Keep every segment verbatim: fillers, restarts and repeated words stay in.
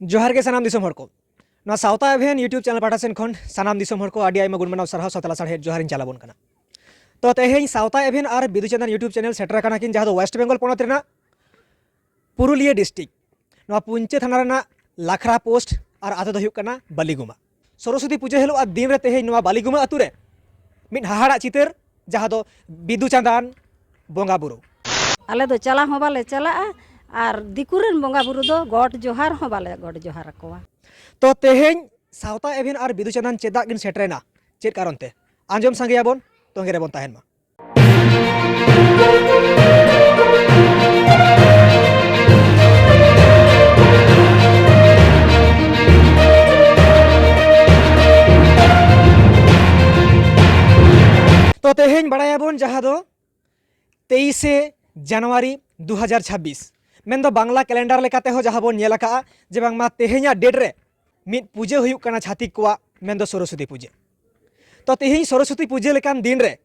ᱡᱚᱦᱟᱨ ᱜᱮ ᱥᱟᱱᱟᱢ ᱫᱤᱥᱚᱢ ᱦᱚᱲ ᱠᱚ᱾ ᱱᱚᱣᱟ ᱥᱟᱶᱛᱟ ᱮᱵᱷᱮᱱ YouTube ᱪᱮᱱᱮᱞ ᱯᱟᱦᱴᱟ ᱥᱮᱱ ᱠᱷᱚᱱ ᱥᱟᱱᱟᱢ ᱫᱤᱥᱚᱢ ᱦᱚᱲ ᱠᱚ ᱟᱹᱰᱤ ᱟᱭᱢᱟ ᱜᱩᱱ ᱢᱟᱱᱟᱣ ᱥᱟᱨᱦᱟᱣ ᱥᱟᱶᱛᱟ ᱞᱟᱥᱟᱲᱦᱮᱫ ᱡᱚᱦᱟᱨ ᱤᱧ ᱪᱟᱞ ᱟᱵᱚᱱ ᱠᱟᱱᱟ᱾ ᱛᱚ ᱛᱮᱦᱮᱧ ᱥᱟᱶᱛᱟ ᱮᱵᱷᱮᱱ ᱟᱨ ᱵᱤᱫᱩ ᱪᱟᱸᱫᱟᱱ YouTube ᱪᱮᱱᱮᱞ ᱥᱮᱴᱮᱨ ᱟᱠᱟᱱᱟ ᱠᱤᱱ, ᱡᱟᱦᱟᱸ ᱫᱚ ᱳᱭᱮᱥᱴ ᱵᱮᱝᱜᱚᱞ ᱯᱚᱱᱚᱛ ᱨᱮᱱᱟᱜ ᱯᱩᱨᱩᱞᱤᱭᱟᱹ ᱰᱤᱥᱴᱨᱤᱠᱴ, ᱱᱚᱣᱟ ᱯᱩᱧᱪᱮ ᱛᱷᱟᱱᱟ ᱨᱮᱱᱟᱜ ᱞᱟᱠᱷᱨᱟ ᱯᱳᱥᱴ, ᱟᱨ ᱟᱹᱛᱩ ᱫᱚ ᱦᱩᱭᱩᱜ ᱠᱟᱱᱟ ᱵᱟᱹᱞᱤᱜᱩᱢᱟ᱾ ᱥᱚᱨᱚᱥᱚᱛᱤ ᱯᱩᱡᱟᱹ ᱦᱤᱞᱳᱜ ᱟᱨ ᱫᱤᱱ ᱨᱮ ᱛᱮᱦᱮᱧ ᱱᱚᱣᱟ ᱵᱟᱹᱞᱤᱜᱩᱢᱟ ᱟᱹᱛᱩ ᱨᱮ ᱢᱤᱫ ᱦᱟᱦᱟᱲᱟᱜ ᱪᱤᱛᱟᱹᱨ, ᱡᱟᱦᱟᱸ ᱫᱚ ᱵᱤᱫᱩ ᱪᱟᱸᱫᱟᱱ ᱵᱚᱸᱜᱟ ᱵᱩᱨᱩ᱾ ᱟᱞᱮ ᱫᱚ ᱪᱟᱞᱟᱣ ᱦᱚᱸ ᱵᱟᱞᱮ ᱪᱟᱞᱟᱜᱼᱟ, ᱟᱨ ᱫᱤᱠᱩ ᱨᱮᱱ ᱵᱚᱸᱜᱟ ᱵᱩᱨᱩ ᱫᱚ ᱜᱚᱰ ᱡᱚᱦᱟᱨ ᱦᱚᱸ ᱵᱟᱞᱮ ᱜᱚᱰ ᱡᱚᱦᱟᱨ ᱟᱠᱚᱣᱟ᱾ ᱛᱚ ᱛᱮᱦᱮᱧ ᱥᱟᱶᱛᱟ ᱮᱵᱷᱮᱱ ᱟᱨ ᱵᱤᱫᱩ ᱪᱟᱸᱫᱟᱱ ᱪᱮᱫᱟᱜ ᱠᱤᱱ ᱥᱮᱴᱮᱨᱮᱱᱟ, ᱪᱮᱫ ᱠᱟᱨᱚᱱ ᱛᱮ? ᱟᱸᱡᱚᱢ ᱥᱟᱸᱜᱮᱭᱟᱵᱚᱱ, ᱛᱚᱸᱜᱮ ᱨᱮᱵᱚᱱ ᱛᱟᱦᱮᱱ ᱢᱟ᱾ ᱛᱚ ᱛᱮᱦᱮᱧ ᱵᱟᱲᱟᱭᱟᱵᱚᱱ, ᱡᱟᱦᱟᱸ ᱫᱚ ᱛᱮᱭᱤᱥᱮ ᱡᱟᱱᱩᱣᱟᱨᱤ ᱫᱩ ᱦᱟᱡᱟᱨ ᱪᱷᱟᱵᱵᱤᱥ, ᱢᱮᱱᱫᱚ ᱵᱟᱝᱞᱟ ᱠᱮᱞᱮᱱᱰᱟᱨ ᱞᱮᱠᱟᱛᱮ ᱦᱚᱸ ᱡᱟᱦᱟᱸ ᱵᱚᱱ ᱧᱮᱞ ᱟᱠᱟᱜᱼᱟ ᱡᱮ ᱵᱟᱝᱢᱟ ᱛᱮᱦᱮᱧᱟᱜ ᱰᱮᱴ ᱨᱮ ᱢᱤᱫ ᱯᱩᱡᱟᱹ ᱦᱩᱭᱩᱜ ᱠᱟᱱᱟ ᱪᱷᱟᱹᱛᱤᱠ ᱠᱚᱣᱟᱜ, ᱢᱮᱱᱫᱚ ᱥᱚᱨᱚᱥᱚᱛᱤ ᱯᱩᱡᱟᱹ᱾ ᱛᱚ ᱛᱮᱦᱮᱧ ᱥᱚᱨᱚᱥᱚᱛᱤ ᱯᱩᱡᱟᱹ ᱞᱮᱠᱟᱱ ᱫᱤᱱ ᱨᱮ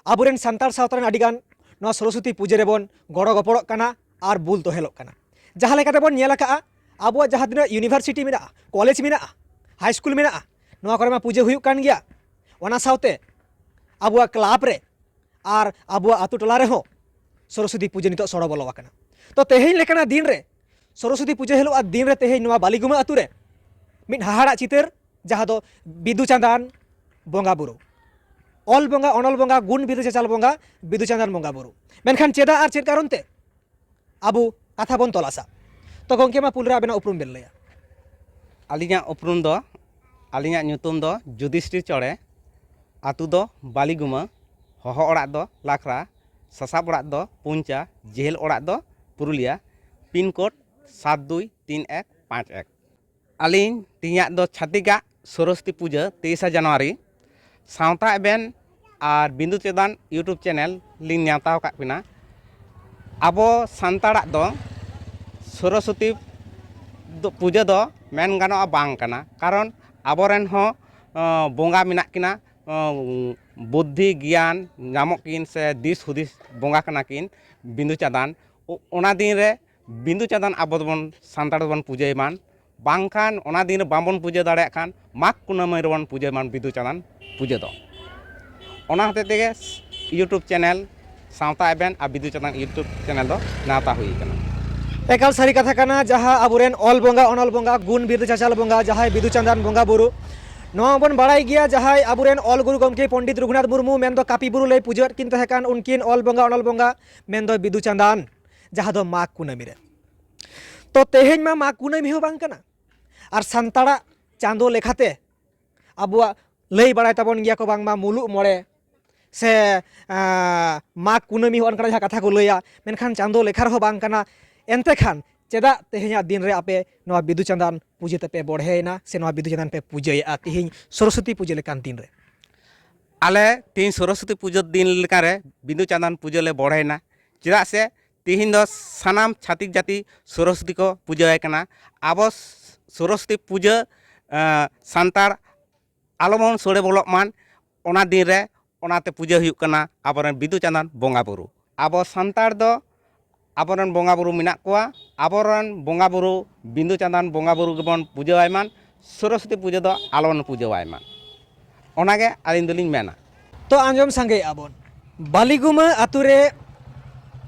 ᱟᱵᱚᱨᱮᱱ ᱥᱟᱱᱛᱟᱲ ᱥᱟᱶᱛᱟ ᱨᱮᱱ ᱟᱹᱰᱤᱜᱟᱱ ᱱᱚᱣᱟ ᱥᱚᱨᱚᱥᱚᱛᱤ ᱯᱩᱡᱟᱹ ᱨᱮᱵᱚᱱ ᱜᱚᱲᱚ ᱜᱚᱯᱚᱲᱚᱜ ᱠᱟᱱᱟ ᱟᱨ ᱵᱩᱞ ᱛᱚᱦᱮᱞᱚᱜ ᱠᱟᱱᱟ᱾ ᱡᱟᱦᱟᱸ ᱞᱮᱠᱟᱛᱮ ᱵᱚᱱ ᱧᱮᱞ ᱟᱠᱟᱜᱼᱟ, ᱟᱵᱚᱣᱟᱜ ᱡᱟᱦᱟᱸ ᱛᱤᱱᱟᱹᱜ ᱤᱭᱩᱱᱤᱵᱷᱟᱨᱥᱤᱴᱤ ᱢᱮᱱᱟᱜᱼᱟ, ᱠᱚᱞᱮᱡᱽ ᱢᱮᱱᱟᱜᱼᱟ, ᱦᱟᱭ ᱥᱠᱩᱞ ᱢᱮᱱᱟᱜᱼᱟ, ᱱᱚᱣᱟ ᱠᱚᱨᱮ ᱢᱟ ᱯᱩᱡᱟᱹ ᱦᱩᱭᱩᱜ ᱠᱟᱱ ᱜᱮᱭᱟ᱾ ᱚᱱᱟ ᱥᱟᱶᱛᱮ ᱟᱵᱚᱣᱟᱜ ᱠᱞᱟᱵᱽ ᱨᱮ ᱟᱨ ᱟᱵᱚᱣᱟᱜ ᱟᱛᱳ ᱴᱚᱞᱟ ᱨᱮᱦᱚᱸ ᱥᱚᱨᱚᱥᱚᱛᱤ ᱯᱩᱡᱟᱹ ᱱᱤᱛᱚᱜ ᱥᱚᱲᱚ ᱵᱚᱞᱚ ᱟᱠᱟᱱᱟ᱾ ᱛᱚ ᱛᱮᱦᱮᱧ ᱞᱮᱠᱟᱱᱟᱜ ᱫᱤᱱ ᱨᱮ, ᱥᱚᱨᱚᱥᱚᱛᱤ ᱯᱩᱡᱟᱹ ᱦᱤᱞᱳᱜ ᱟᱨ ᱫᱤᱱ ᱨᱮ ᱛᱮᱦᱮᱧ ᱱᱚᱣᱟ ᱵᱟᱹᱞᱤᱜᱩᱢᱟᱹ ᱟᱛᱳ ᱨᱮ ᱢᱤᱫ ᱦᱟᱦᱟᱲᱟᱜ ᱪᱤᱛᱟᱹᱨ, ᱡᱟᱦᱟᱸ ᱫᱚ ᱵᱤᱫᱩ ᱪᱟᱸᱫᱟᱱ ᱵᱚᱸᱜᱟ ᱵᱩᱨᱩ, ᱚᱞ ᱵᱚᱸᱜᱟ, ᱚᱱᱚᱞ ᱵᱚᱸᱜᱟ, ᱜᱩᱱ ᱵᱤᱫᱩ ᱪᱟᱪᱟᱞ ᱵᱚᱸᱜᱟ, ᱵᱤᱫᱩ ᱪᱟᱸᱫᱟᱱ ᱵᱚᱸᱜᱟ ᱵᱩᱨᱩ᱾ ᱢᱮᱱᱠᱷᱟᱱ ᱪᱮᱫᱟᱜ ᱟᱨ ᱪᱮᱫ ᱠᱟᱨᱚᱱ ᱛᱮ? ᱟᱵᱚ ᱠᱟᱛᱷᱟ ᱵᱚᱱ ᱛᱚᱞᱟᱥᱟ᱾ ᱛᱚ ᱜᱚᱢᱠᱮ, ᱢᱟ ᱯᱩᱭᱞᱩ ᱨᱮ ᱟᱵᱮᱱᱟᱜ ᱩᱯᱨᱩᱢ ᱵᱮᱱ ᱞᱟᱹᱭᱟ᱾ ᱟᱹᱞᱤᱧᱟᱜ ᱩᱯᱨᱩᱢ ᱫᱚ, ᱟᱹᱞᱤᱧᱟᱜ ᱧᱩᱛᱩᱢ ᱫᱚ ᱡᱩᱫᱷᱤᱥᱴᱤᱨ ᱪᱚᱲᱮ, ᱟᱹᱛᱩ ᱫᱚ ᱵᱟᱹᱞᱤᱜᱩᱢᱟᱹ, ᱦᱚᱦᱚ ᱚᱲᱟᱜ ᱫᱚ ᱞᱟᱠᱷᱨᱟ, ᱥᱟᱥᱟᱵ ᱚᱲᱟᱜ ᱫᱚ ᱯᱩᱧᱪᱟ, ᱡᱮᱦᱮᱞ ᱚᱲᱟᱜ ᱫᱚ ᱯᱩᱨᱩᱞᱤᱭᱟ, ᱯᱤᱱ ᱠᱳᱰ ᱥᱟᱛ ᱫᱩᱭ ᱛᱤᱱ ᱮᱠ ᱯᱟᱸᱪ ᱮᱠ᱾ ᱟᱹᱞᱤᱧ ᱛᱮᱦᱮᱧᱟᱜ ᱫᱚ ᱪᱷᱟᱹᱛᱤᱠᱟᱜ ᱥᱚᱨᱚᱥᱚᱛᱤ ᱯᱩᱡᱟᱹ, ᱛᱮᱭᱤᱥᱟ ᱡᱟᱱᱩᱣᱟᱨᱤ, ᱥᱟᱶᱛᱟ ᱮᱵᱷᱮᱱ ᱟᱨ ᱵᱤᱸᱫᱩ ᱪᱟᱸᱫᱟᱱ YouTube ᱪᱮᱱᱮᱞ ᱞᱤᱧ ᱱᱮᱣᱛᱟ ᱟᱠᱟᱫ ᱵᱤᱱᱟ᱾ ᱟᱵᱚ ᱥᱟᱱᱛᱟᱲᱟᱜ ᱫᱚ ᱥᱚᱨᱚᱥᱚᱛᱤ ᱫᱚ, ᱯᱩᱡᱟᱹ ᱫᱚ ᱢᱮᱱ ᱜᱟᱱᱚᱜᱼᱟ ᱵᱟᱝ ᱠᱟᱱᱟ, ᱠᱟᱨᱚᱱ ᱟᱵᱚᱨᱮᱱ ᱦᱚᱸ, ᱟᱸ, ᱵᱚᱸᱜᱟ ᱢᱮᱱᱟᱜ ᱠᱤᱱᱟ, ᱟᱸ, ᱵᱩᱫᱽᱫᱷᱤ ᱜᱮᱭᱟᱱ ᱧᱟᱢᱚᱜ ᱠᱤᱱ ᱥᱮ ᱫᱤᱥ ᱦᱩᱫᱤᱥ ᱵᱚᱸᱜᱟ ᱠᱟᱱᱟ ᱠᱤᱱ ᱵᱤᱸᱫᱩ ᱪᱟᱸᱫᱟᱱ᱾ ᱚ-, ᱚᱱᱟ ᱫᱤᱱ ᱨᱮ ᱵᱤᱸᱫᱩ ᱪᱟᱸᱫᱟᱱ ᱟᱵᱚ ᱫᱚᱵᱚᱱ, ᱥᱟᱱᱛᱟᱲ ᱫᱚᱵᱚᱱ ᱯᱩᱡᱟᱹᱭ ᱢᱟᱱ, ᱵᱟᱝᱠᱷᱟᱱ ᱚᱱᱟ ᱫᱤᱱ ᱨᱮ ᱵᱟᱵᱚᱱ ᱯᱩᱡᱟᱹ ᱫᱟᱲᱮᱭᱟᱜ ᱠᱷᱟᱱ ᱢᱟᱜᱽ ᱠᱩᱱᱟᱹᱢᱤ ᱨᱮᱵᱚᱱ ᱯᱩᱡᱟᱹᱭ ᱢᱟ ᱵᱤᱫᱩ ᱪᱟᱸᱫᱟᱱ ᱯᱩᱡᱟᱹ ᱫᱚ᱾ ᱚᱱᱟ ᱦᱚᱛᱮᱡ ᱛᱮᱜᱮ YouTube ᱪᱮᱱᱮᱞ ᱥᱟᱶᱛᱟ ᱮᱵᱷᱮᱱ ᱟᱨ ᱵᱤᱫᱩ ᱪᱟᱸᱫᱟᱱ YouTube ᱪᱮᱱᱮᱞ ᱫᱚ ᱱᱮᱣᱛᱟ ᱦᱩᱭ ᱟᱠᱟᱱᱟ᱾ ᱮᱠᱟᱞ ᱥᱟᱹᱨᱤ ᱠᱟᱛᱷᱟ ᱠᱟᱱᱟ, ᱡᱟᱦᱟᱸ ᱟᱵᱚᱨᱮᱱ ᱚᱞ ᱵᱚᱸᱜᱟ, ᱚᱱᱚᱞ ᱵᱚᱸᱜᱟ, ᱜᱩᱱ ᱵᱤᱨᱫᱟᱹ ᱪᱟᱪᱟᱞ ᱵᱚᱸᱜᱟ, ᱡᱟᱦᱟᱸᱭ ᱵᱤᱫᱩ ᱪᱟᱸᱫᱟᱱ ᱵᱚᱸᱜᱟ ᱵᱩᱨᱩ, ᱱᱚᱣᱟ ᱵᱚᱱ ᱵᱟᱲᱟᱭ ᱜᱮᱭᱟ, ᱡᱟᱦᱟᱸᱭ ᱟᱵᱚᱨᱮᱱ ᱚᱞ ᱜᱩᱨᱩ ᱜᱚᱢᱠᱮ ᱯᱚᱱᱰᱤᱛ ᱨᱚᱜᱷᱩᱱᱟᱛᱷ ᱢᱩᱨᱢᱩ ᱢᱮᱱᱫᱚ ᱠᱟᱹᱯᱤ ᱵᱩᱨᱩ ᱞᱟᱹᱭ ᱯᱩᱡᱟᱹᱣᱟᱫ ᱠᱤᱱ ᱛᱟᱦᱮᱸ ᱠᱟᱱ, ᱩᱱᱠᱤᱱ ᱚᱞ ᱵᱚᱸᱜᱟ, ᱚᱱᱚᱞ ᱵᱚᱸᱜᱟ ᱢᱮᱱᱫᱚ ᱵᱤᱫᱩ ᱪᱟᱸᱫᱟᱱ, ᱡᱟᱦᱟᱸ ᱫᱚ ᱢᱟᱜᱽ ᱠᱩᱱᱟᱹᱢᱤ ᱨᱮ᱾ ᱛᱚ ᱛᱮᱦᱮᱧ ᱢᱟ ᱢᱟᱜᱽ ᱠᱩᱱᱟᱹᱢᱤ ᱦᱚᱸ ᱵᱟᱝ ᱠᱟᱱᱟ, ᱟᱨ ᱥᱟᱱᱛᱟᱲᱟᱜ ᱪᱟᱸᱫᱚ ᱞᱮᱠᱟᱛᱮ ᱟᱵᱚᱣᱟᱜ ᱞᱟᱹᱭ ᱵᱟᱲᱟᱭ ᱛᱟᱵᱚᱱ ᱜᱮᱭᱟ ᱠᱚ ᱵᱟᱝᱢᱟ ᱢᱩᱞᱩᱜ ᱢᱚᱬᱮ ᱥᱮ, ᱟᱸ, ᱢᱟᱜᱽ ᱠᱩᱱᱟᱹᱢᱤ ᱦᱚᱸ ᱚᱱᱠᱟᱱᱟᱜ ᱡᱟᱦᱟᱸ ᱠᱟᱛᱷᱟ ᱠᱚ ᱞᱟᱹᱭᱟ, ᱢᱮᱱᱠᱷᱟᱱ ᱪᱟᱸᱫᱚ ᱞᱮᱠᱷᱟ ᱨᱮᱦᱚᱸ ᱵᱟᱝ ᱠᱟᱱᱟ᱾ ᱮᱱᱛᱮ ᱠᱷᱟᱱ ᱪᱮᱫᱟᱜ ᱛᱮᱦᱮᱧᱟᱜ ᱫᱤᱱ ᱨᱮ ᱟᱯᱮ ᱱᱚᱣᱟ ᱵᱤᱫᱩ ᱪᱟᱸᱫᱟᱱ ᱯᱩᱡᱟᱹ ᱛᱮᱯᱮ ᱵᱚᱲᱦᱮᱭᱮᱱᱟ ᱥᱮ ᱱᱚᱣᱟ ᱵᱤᱫᱩ ᱪᱟᱸᱫᱟᱱ ᱯᱮ ᱯᱩᱡᱟᱹᱭᱮᱫᱼᱟ ᱛᱮᱦᱮᱧ ᱥᱚᱨᱚᱥᱚᱛᱤ ᱯᱩᱡᱟᱹ ᱞᱮᱠᱟᱱ ᱫᱤᱱ ᱨᱮ? ᱟᱞᱮ ᱛᱮᱦᱮᱧ ᱥᱚᱨᱚᱥᱚᱛᱤ ᱯᱩᱡᱟᱹ ᱫᱤᱱ ᱞᱮᱠᱟᱨᱮ ᱵᱤᱫᱩ ᱪᱟᱸᱫᱟᱱ ᱯᱩᱡᱟᱹ ᱞᱮ ᱵᱚᱲᱦᱮᱭᱮᱱᱟ᱾ ᱪᱮᱫᱟᱜ ᱥᱮ ᱛᱮᱦᱮᱧ ᱫᱚ ᱥᱟᱱᱟᱢ ᱪᱷᱟᱹᱛᱤᱠ ᱡᱟᱹᱛᱤ ᱥᱚᱨᱚᱥᱚᱛᱤ ᱠᱚ ᱯᱩᱡᱟᱹᱣᱟᱭ ᱠᱟᱱᱟ᱾ ᱟᱵᱚ ᱥᱚᱨᱚᱥᱚᱛᱤ ᱯᱩᱡᱟᱹ, ᱟᱸ, ᱥᱟᱱᱛᱟᱲ ᱟᱞᱚᱵᱚᱱ ᱥᱚᱲᱮ ᱵᱚᱞᱚᱜ ᱢᱟᱱ, ᱚᱱᱟ ᱫᱤᱱ ᱨᱮ ᱚᱱᱟᱛᱮ ᱯᱩᱡᱟᱹ ᱦᱩᱭᱩᱜ ᱠᱟᱱᱟ ᱟᱵᱚᱨᱮᱱ ᱵᱤᱫᱩ ᱪᱟᱸᱫᱟᱱ ᱵᱚᱸᱜᱟ ᱵᱩᱨᱩ᱾ ᱟᱵᱚ ᱥᱟᱱᱛᱟᱲ ᱫᱚ ᱟᱵᱚᱨᱮᱱ ᱵᱚᱸᱜᱟ ᱵᱩᱨᱩ ᱢᱮᱱᱟᱜ ᱠᱚᱣᱟ, ᱟᱵᱚᱨᱮᱱ ᱵᱚᱸᱜᱟ ᱵᱩᱨᱩ ᱵᱤᱫᱩ ᱪᱟᱸᱫᱟᱱ ᱵᱚᱸᱜᱟ ᱵᱩᱨᱩ ᱜᱮᱵᱚᱱ ᱯᱩᱡᱟᱹᱣᱟᱭ ᱢᱟᱱ, ᱥᱚᱨᱚᱥᱚᱛᱤ ᱯᱩᱡᱟᱹ ᱫᱚ ᱟᱞᱚᱵᱚᱱ ᱯᱩᱡᱟᱹᱣᱟᱭ ᱢᱟᱱ, ᱚᱱᱟᱜᱮ ᱟᱹᱞᱤᱧ ᱫᱚᱞᱤᱧ ᱢᱮᱱᱟ᱾ ᱛᱚ ᱟᱸᱡᱚᱢ ᱥᱟᱸᱜᱮᱭᱮᱫᱼᱟ ᱵᱚᱱ, ᱵᱟᱹᱞᱤᱜᱩᱢᱟᱹ ᱟᱛᱳ ᱨᱮ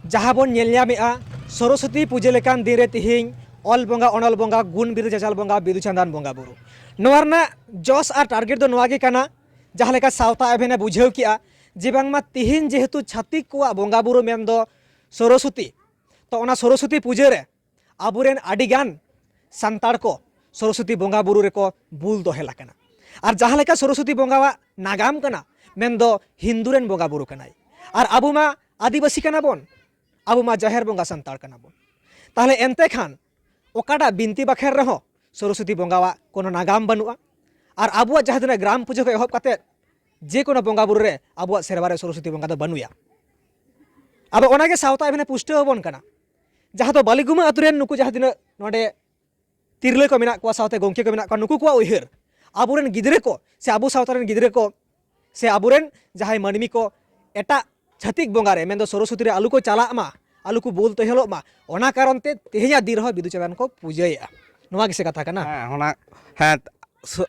ᱡᱟᱦᱟᱸ ᱵᱚᱱ ᱧᱮᱞ ᱧᱟᱢᱮᱫᱼᱟ, ᱥᱚᱨᱚᱥᱚᱛᱤ ᱯᱩᱡᱟᱹ ᱞᱮᱠᱟᱱ ᱫᱤᱱ ᱨᱮ ᱛᱤᱦᱤᱧ ᱚᱞ ᱵᱚᱸᱜᱟ, ᱚᱱᱚᱞ ᱵᱚᱸᱜᱟ, ᱜᱩᱱ ᱵᱤᱨᱫᱟᱹ ᱪᱟᱪᱟᱞ ᱵᱚᱸᱜᱟ, ᱵᱤᱫᱩ ᱪᱟᱸᱫᱟᱱ ᱵᱚᱸᱜᱟ ᱵᱩᱨᱩ᱾ ᱱᱚᱣᱟ ᱨᱮᱱᱟᱜ ᱡᱚᱥ ᱟᱨ ᱴᱟᱨᱜᱮᱴ ᱫᱚ ᱱᱚᱣᱟ ᱜᱮ ᱠᱟᱱᱟ, ᱡᱟᱦᱟᱸ ᱞᱮᱠᱟ ᱥᱟᱶᱛᱟ ᱮᱵᱷᱮᱱᱮ ᱵᱩᱡᱷᱟᱹᱣ ᱠᱮᱜᱼᱟ ᱡᱮ ᱵᱟᱝᱢᱟ ᱛᱤᱦᱤᱧ ᱡᱮᱦᱮᱛᱩ ᱪᱷᱟᱹᱛᱤᱠ ᱠᱚᱣᱟᱜ ᱵᱚᱸᱜᱟ ᱵᱩᱨᱩ ᱢᱮᱱᱫᱚ ᱥᱚᱨᱚᱥᱚᱛᱤ, ᱛᱚ ᱚᱱᱟ ᱥᱚᱨᱚᱥᱚᱛᱤ ᱯᱩᱡᱟᱹ ᱨᱮ ᱟᱵᱚᱨᱮᱱ ᱟᱹᱰᱤᱜᱟᱱ ᱥᱟᱱᱛᱟᱲ ᱠᱚ ᱥᱚᱨᱚᱥᱚᱛᱤ ᱵᱚᱸᱜᱟ ᱵᱩᱨᱩ ᱨᱮᱠᱚ ᱵᱩᱞ ᱫᱚᱦᱮᱞ ᱟᱠᱟᱱᱟ᱾ ᱟᱨ ᱡᱟᱦᱟᱸ ᱞᱮᱠᱟ ᱥᱚᱨᱚᱥᱚᱛᱤ ᱵᱚᱸᱜᱟᱣᱟᱜ ᱱᱟᱜᱟᱢ ᱠᱟᱱᱟ, ᱢᱮᱱᱫᱚ ᱦᱤᱱᱫᱩ ᱨᱮᱱ ᱵᱚᱸᱜᱟ ᱵᱩᱨᱩ ᱠᱟᱱᱟᱭ, ᱟᱨ ᱟᱵᱚ ᱢᱟ ᱟᱹᱫᱤᱵᱟᱹᱥᱤ ᱠᱟᱱᱟ ᱵᱚᱱ, ᱟᱵᱚ ᱢᱟ ᱡᱟᱦᱮᱨ ᱵᱚᱸᱜᱟ ᱥᱟᱱᱛᱟᱲ ᱠᱟᱱᱟ ᱵᱚᱱ᱾ ᱛᱟᱦᱚᱞᱮ ᱮᱱᱛᱮ ᱠᱷᱟᱱ ᱚᱠᱟᱴᱟᱜ ᱵᱤᱱᱛᱤ ᱵᱟᱠᱷᱮᱲ ᱨᱮᱦᱚᱸ ᱥᱚᱨᱚᱥᱚᱛᱤ ᱵᱚᱸᱜᱟᱣᱟᱜ ᱠᱳᱱᱳ ᱱᱟᱜᱟᱢ ᱵᱟᱹᱱᱩᱜᱼᱟ, ᱟᱨ ᱟᱵᱚᱣᱟᱜ ᱡᱟᱦᱟᱸ ᱛᱤᱱᱟᱹᱜ ᱜᱨᱟᱢ ᱯᱩᱡᱟᱹ ᱠᱷᱚᱱ ᱮᱦᱚᱵ ᱠᱟᱛᱮᱫ ᱡᱮ ᱠᱳᱱᱳ ᱵᱚᱸᱜᱟ ᱵᱩᱨᱩ ᱨᱮ ᱟᱵᱚᱣᱟᱜ ᱥᱮᱨᱣᱟ ᱨᱮ ᱥᱚᱨᱚᱥᱚᱛᱤ ᱵᱚᱸᱜᱟ ᱫᱚ ᱵᱟᱹᱱᱩᱭᱟ᱾ ᱟᱫᱚ ᱚᱱᱟᱜᱮ ᱥᱟᱶᱛᱟ ᱮᱵᱷᱮᱱᱮ ᱯᱩᱥᱴᱟᱹᱣ ᱟᱵᱚᱱ ᱠᱟᱱᱟ, ᱡᱟᱦᱟᱸ ᱫᱚ ᱵᱟᱹᱞᱤᱜᱩᱢᱟᱹ ᱟᱛᱳ ᱨᱮᱱ ᱱᱩᱠᱩ ᱡᱟᱦᱟᱸ ᱛᱤᱱᱟᱹᱜ ᱱᱚᱰᱮ ᱛᱤᱨᱞᱟᱹ ᱠᱚ ᱢᱮᱱᱟᱜ ᱠᱚᱣᱟ, ᱥᱟᱶᱛᱮ ᱜᱚᱢᱠᱮ ᱠᱚ ᱢᱮᱱᱟᱜ ᱠᱚᱣᱟ, ᱱᱩᱠᱩ ᱠᱚᱣᱟᱜ ᱩᱭᱦᱟᱹᱨ ᱟᱵᱚᱨᱮᱱ ᱜᱤᱫᱽᱨᱟᱹ ᱠᱚ ᱥᱮ ᱟᱵᱚ ᱥᱟᱶᱛᱟ ᱨᱮᱱ ᱜᱤᱫᱽᱨᱟᱹ ᱠᱚ ᱥᱮ ᱟᱵᱚᱨᱮᱱ ᱡᱟᱦᱟᱸᱭ ᱢᱟᱹᱱᱢᱤ ᱠᱚ ᱮᱴᱟᱜ ᱪᱷᱟᱹᱛᱤᱠ ᱵᱚᱸᱜᱟ ᱨᱮ, ᱢᱮᱱᱫᱚ ᱥᱚᱨᱚᱥᱚᱛᱤ ᱨᱮ ᱟᱞᱚ ᱠᱚ ᱪᱟᱞᱟᱜ ᱢᱟ, ᱟᱞᱚ ᱠᱚ ᱵᱩᱞ ᱛᱚᱦᱮᱞᱚᱜ ᱢᱟ, ᱚᱱᱟ ᱠᱟᱨᱚᱱ ᱛᱮ ᱛᱮᱦᱮᱧᱟᱜ ᱫᱤᱱ ᱨᱮᱦᱚᱸ ᱵᱤᱫᱩ ᱪᱟᱸᱫᱟᱱ ᱠᱚ ᱯᱩᱡᱟᱹᱭᱮᱫᱼᱟ᱾ ᱱᱚᱣᱟ ᱜᱮᱥᱮ ᱠᱟᱛᱷᱟ ᱠᱟᱱᱟ? ᱦᱮᱸ, ᱚᱱᱟ, ᱦᱮᱸ, ᱥᱩ-,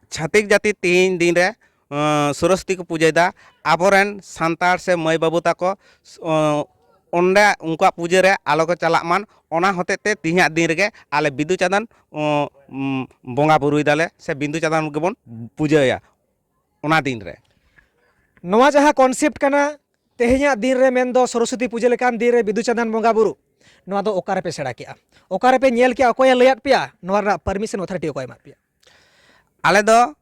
ᱪᱷᱟᱹᱛᱤᱠ ᱡᱟᱹᱛᱤ ᱛᱮᱦᱮᱧ ᱫᱤᱱ ᱨᱮ, ᱟᱸ, ᱥᱚᱨᱚᱥᱚᱛᱤ ᱠᱚ ᱯᱩᱡᱟᱹᱭᱮᱫᱟ᱾ ᱟᱵᱚᱨᱮᱱ ᱥᱟᱱᱛᱟᱲ ᱥᱮ ᱢᱟᱹᱭ ᱵᱟᱹᱵᱩ ᱛᱟᱠᱚ, ᱟᱸ, ᱚᱸᱰᱮ ᱩᱱᱠᱩᱣᱟᱜ ᱯᱩᱡᱟᱹ ᱨᱮ ᱟᱞᱚ ᱠᱚ ᱪᱟᱞᱟᱜ ᱢᱟᱱ, ᱚᱱᱟ ᱦᱚᱛᱮᱡ ᱛᱮ ᱛᱮᱦᱮᱧᱟᱜ ᱫᱤᱱ ᱨᱮᱜᱮ ᱟᱞᱮ ᱵᱤᱫᱩ ᱪᱟᱸᱫᱟᱱ, ᱟᱸ, ᱩᱢ, ᱵᱚᱸᱜᱟ ᱵᱩᱨᱩᱭ ᱫᱟᱞᱮ ᱥᱮ ᱵᱤᱫᱩ ᱪᱟᱸᱫᱟᱱ ᱜᱮᱵᱚᱱ ᱯᱩᱡᱟᱹᱭᱟ ᱚᱱᱟ ᱫᱤᱱ ᱨᱮ᱾ ᱱᱚᱣᱟ ᱡᱟᱦᱟᱸ concept ᱠᱟᱱᱟ, ᱛᱮᱦᱮᱧᱟᱜ ᱫᱤᱱ ᱨᱮ, ᱢᱮᱱᱫᱚ ᱥᱚᱨᱚᱥᱚᱛᱤ ᱯᱩᱡᱟᱹ ᱞᱮᱠᱟᱱ ᱫᱤᱱ ᱨᱮ ᱵᱤᱫᱩ ᱪᱟᱸᱫᱟᱱ ᱵᱚᱸᱜᱟ ᱵᱩᱨᱩ, ᱱᱚᱣᱟ ᱫᱚ ᱚᱠᱟ ᱨᱮᱯᱮ ᱥᱮᱬᱟ ᱠᱮᱜᱼᱟ? ᱚᱠᱟ ᱨᱮᱯᱮ ᱧᱮᱞ ᱠᱮᱜᱼᱟ? ᱚᱠᱚᱭᱮ ᱞᱟᱹᱭᱟᱫ ᱯᱮᱭᱟ? ᱱᱚᱣᱟ ᱨᱮᱱᱟᱜ permission authority ᱚᱠᱚᱭ ᱮᱢᱟᱫ ᱯᱮᱭᱟ? ᱟᱞᱮ ᱫᱚ,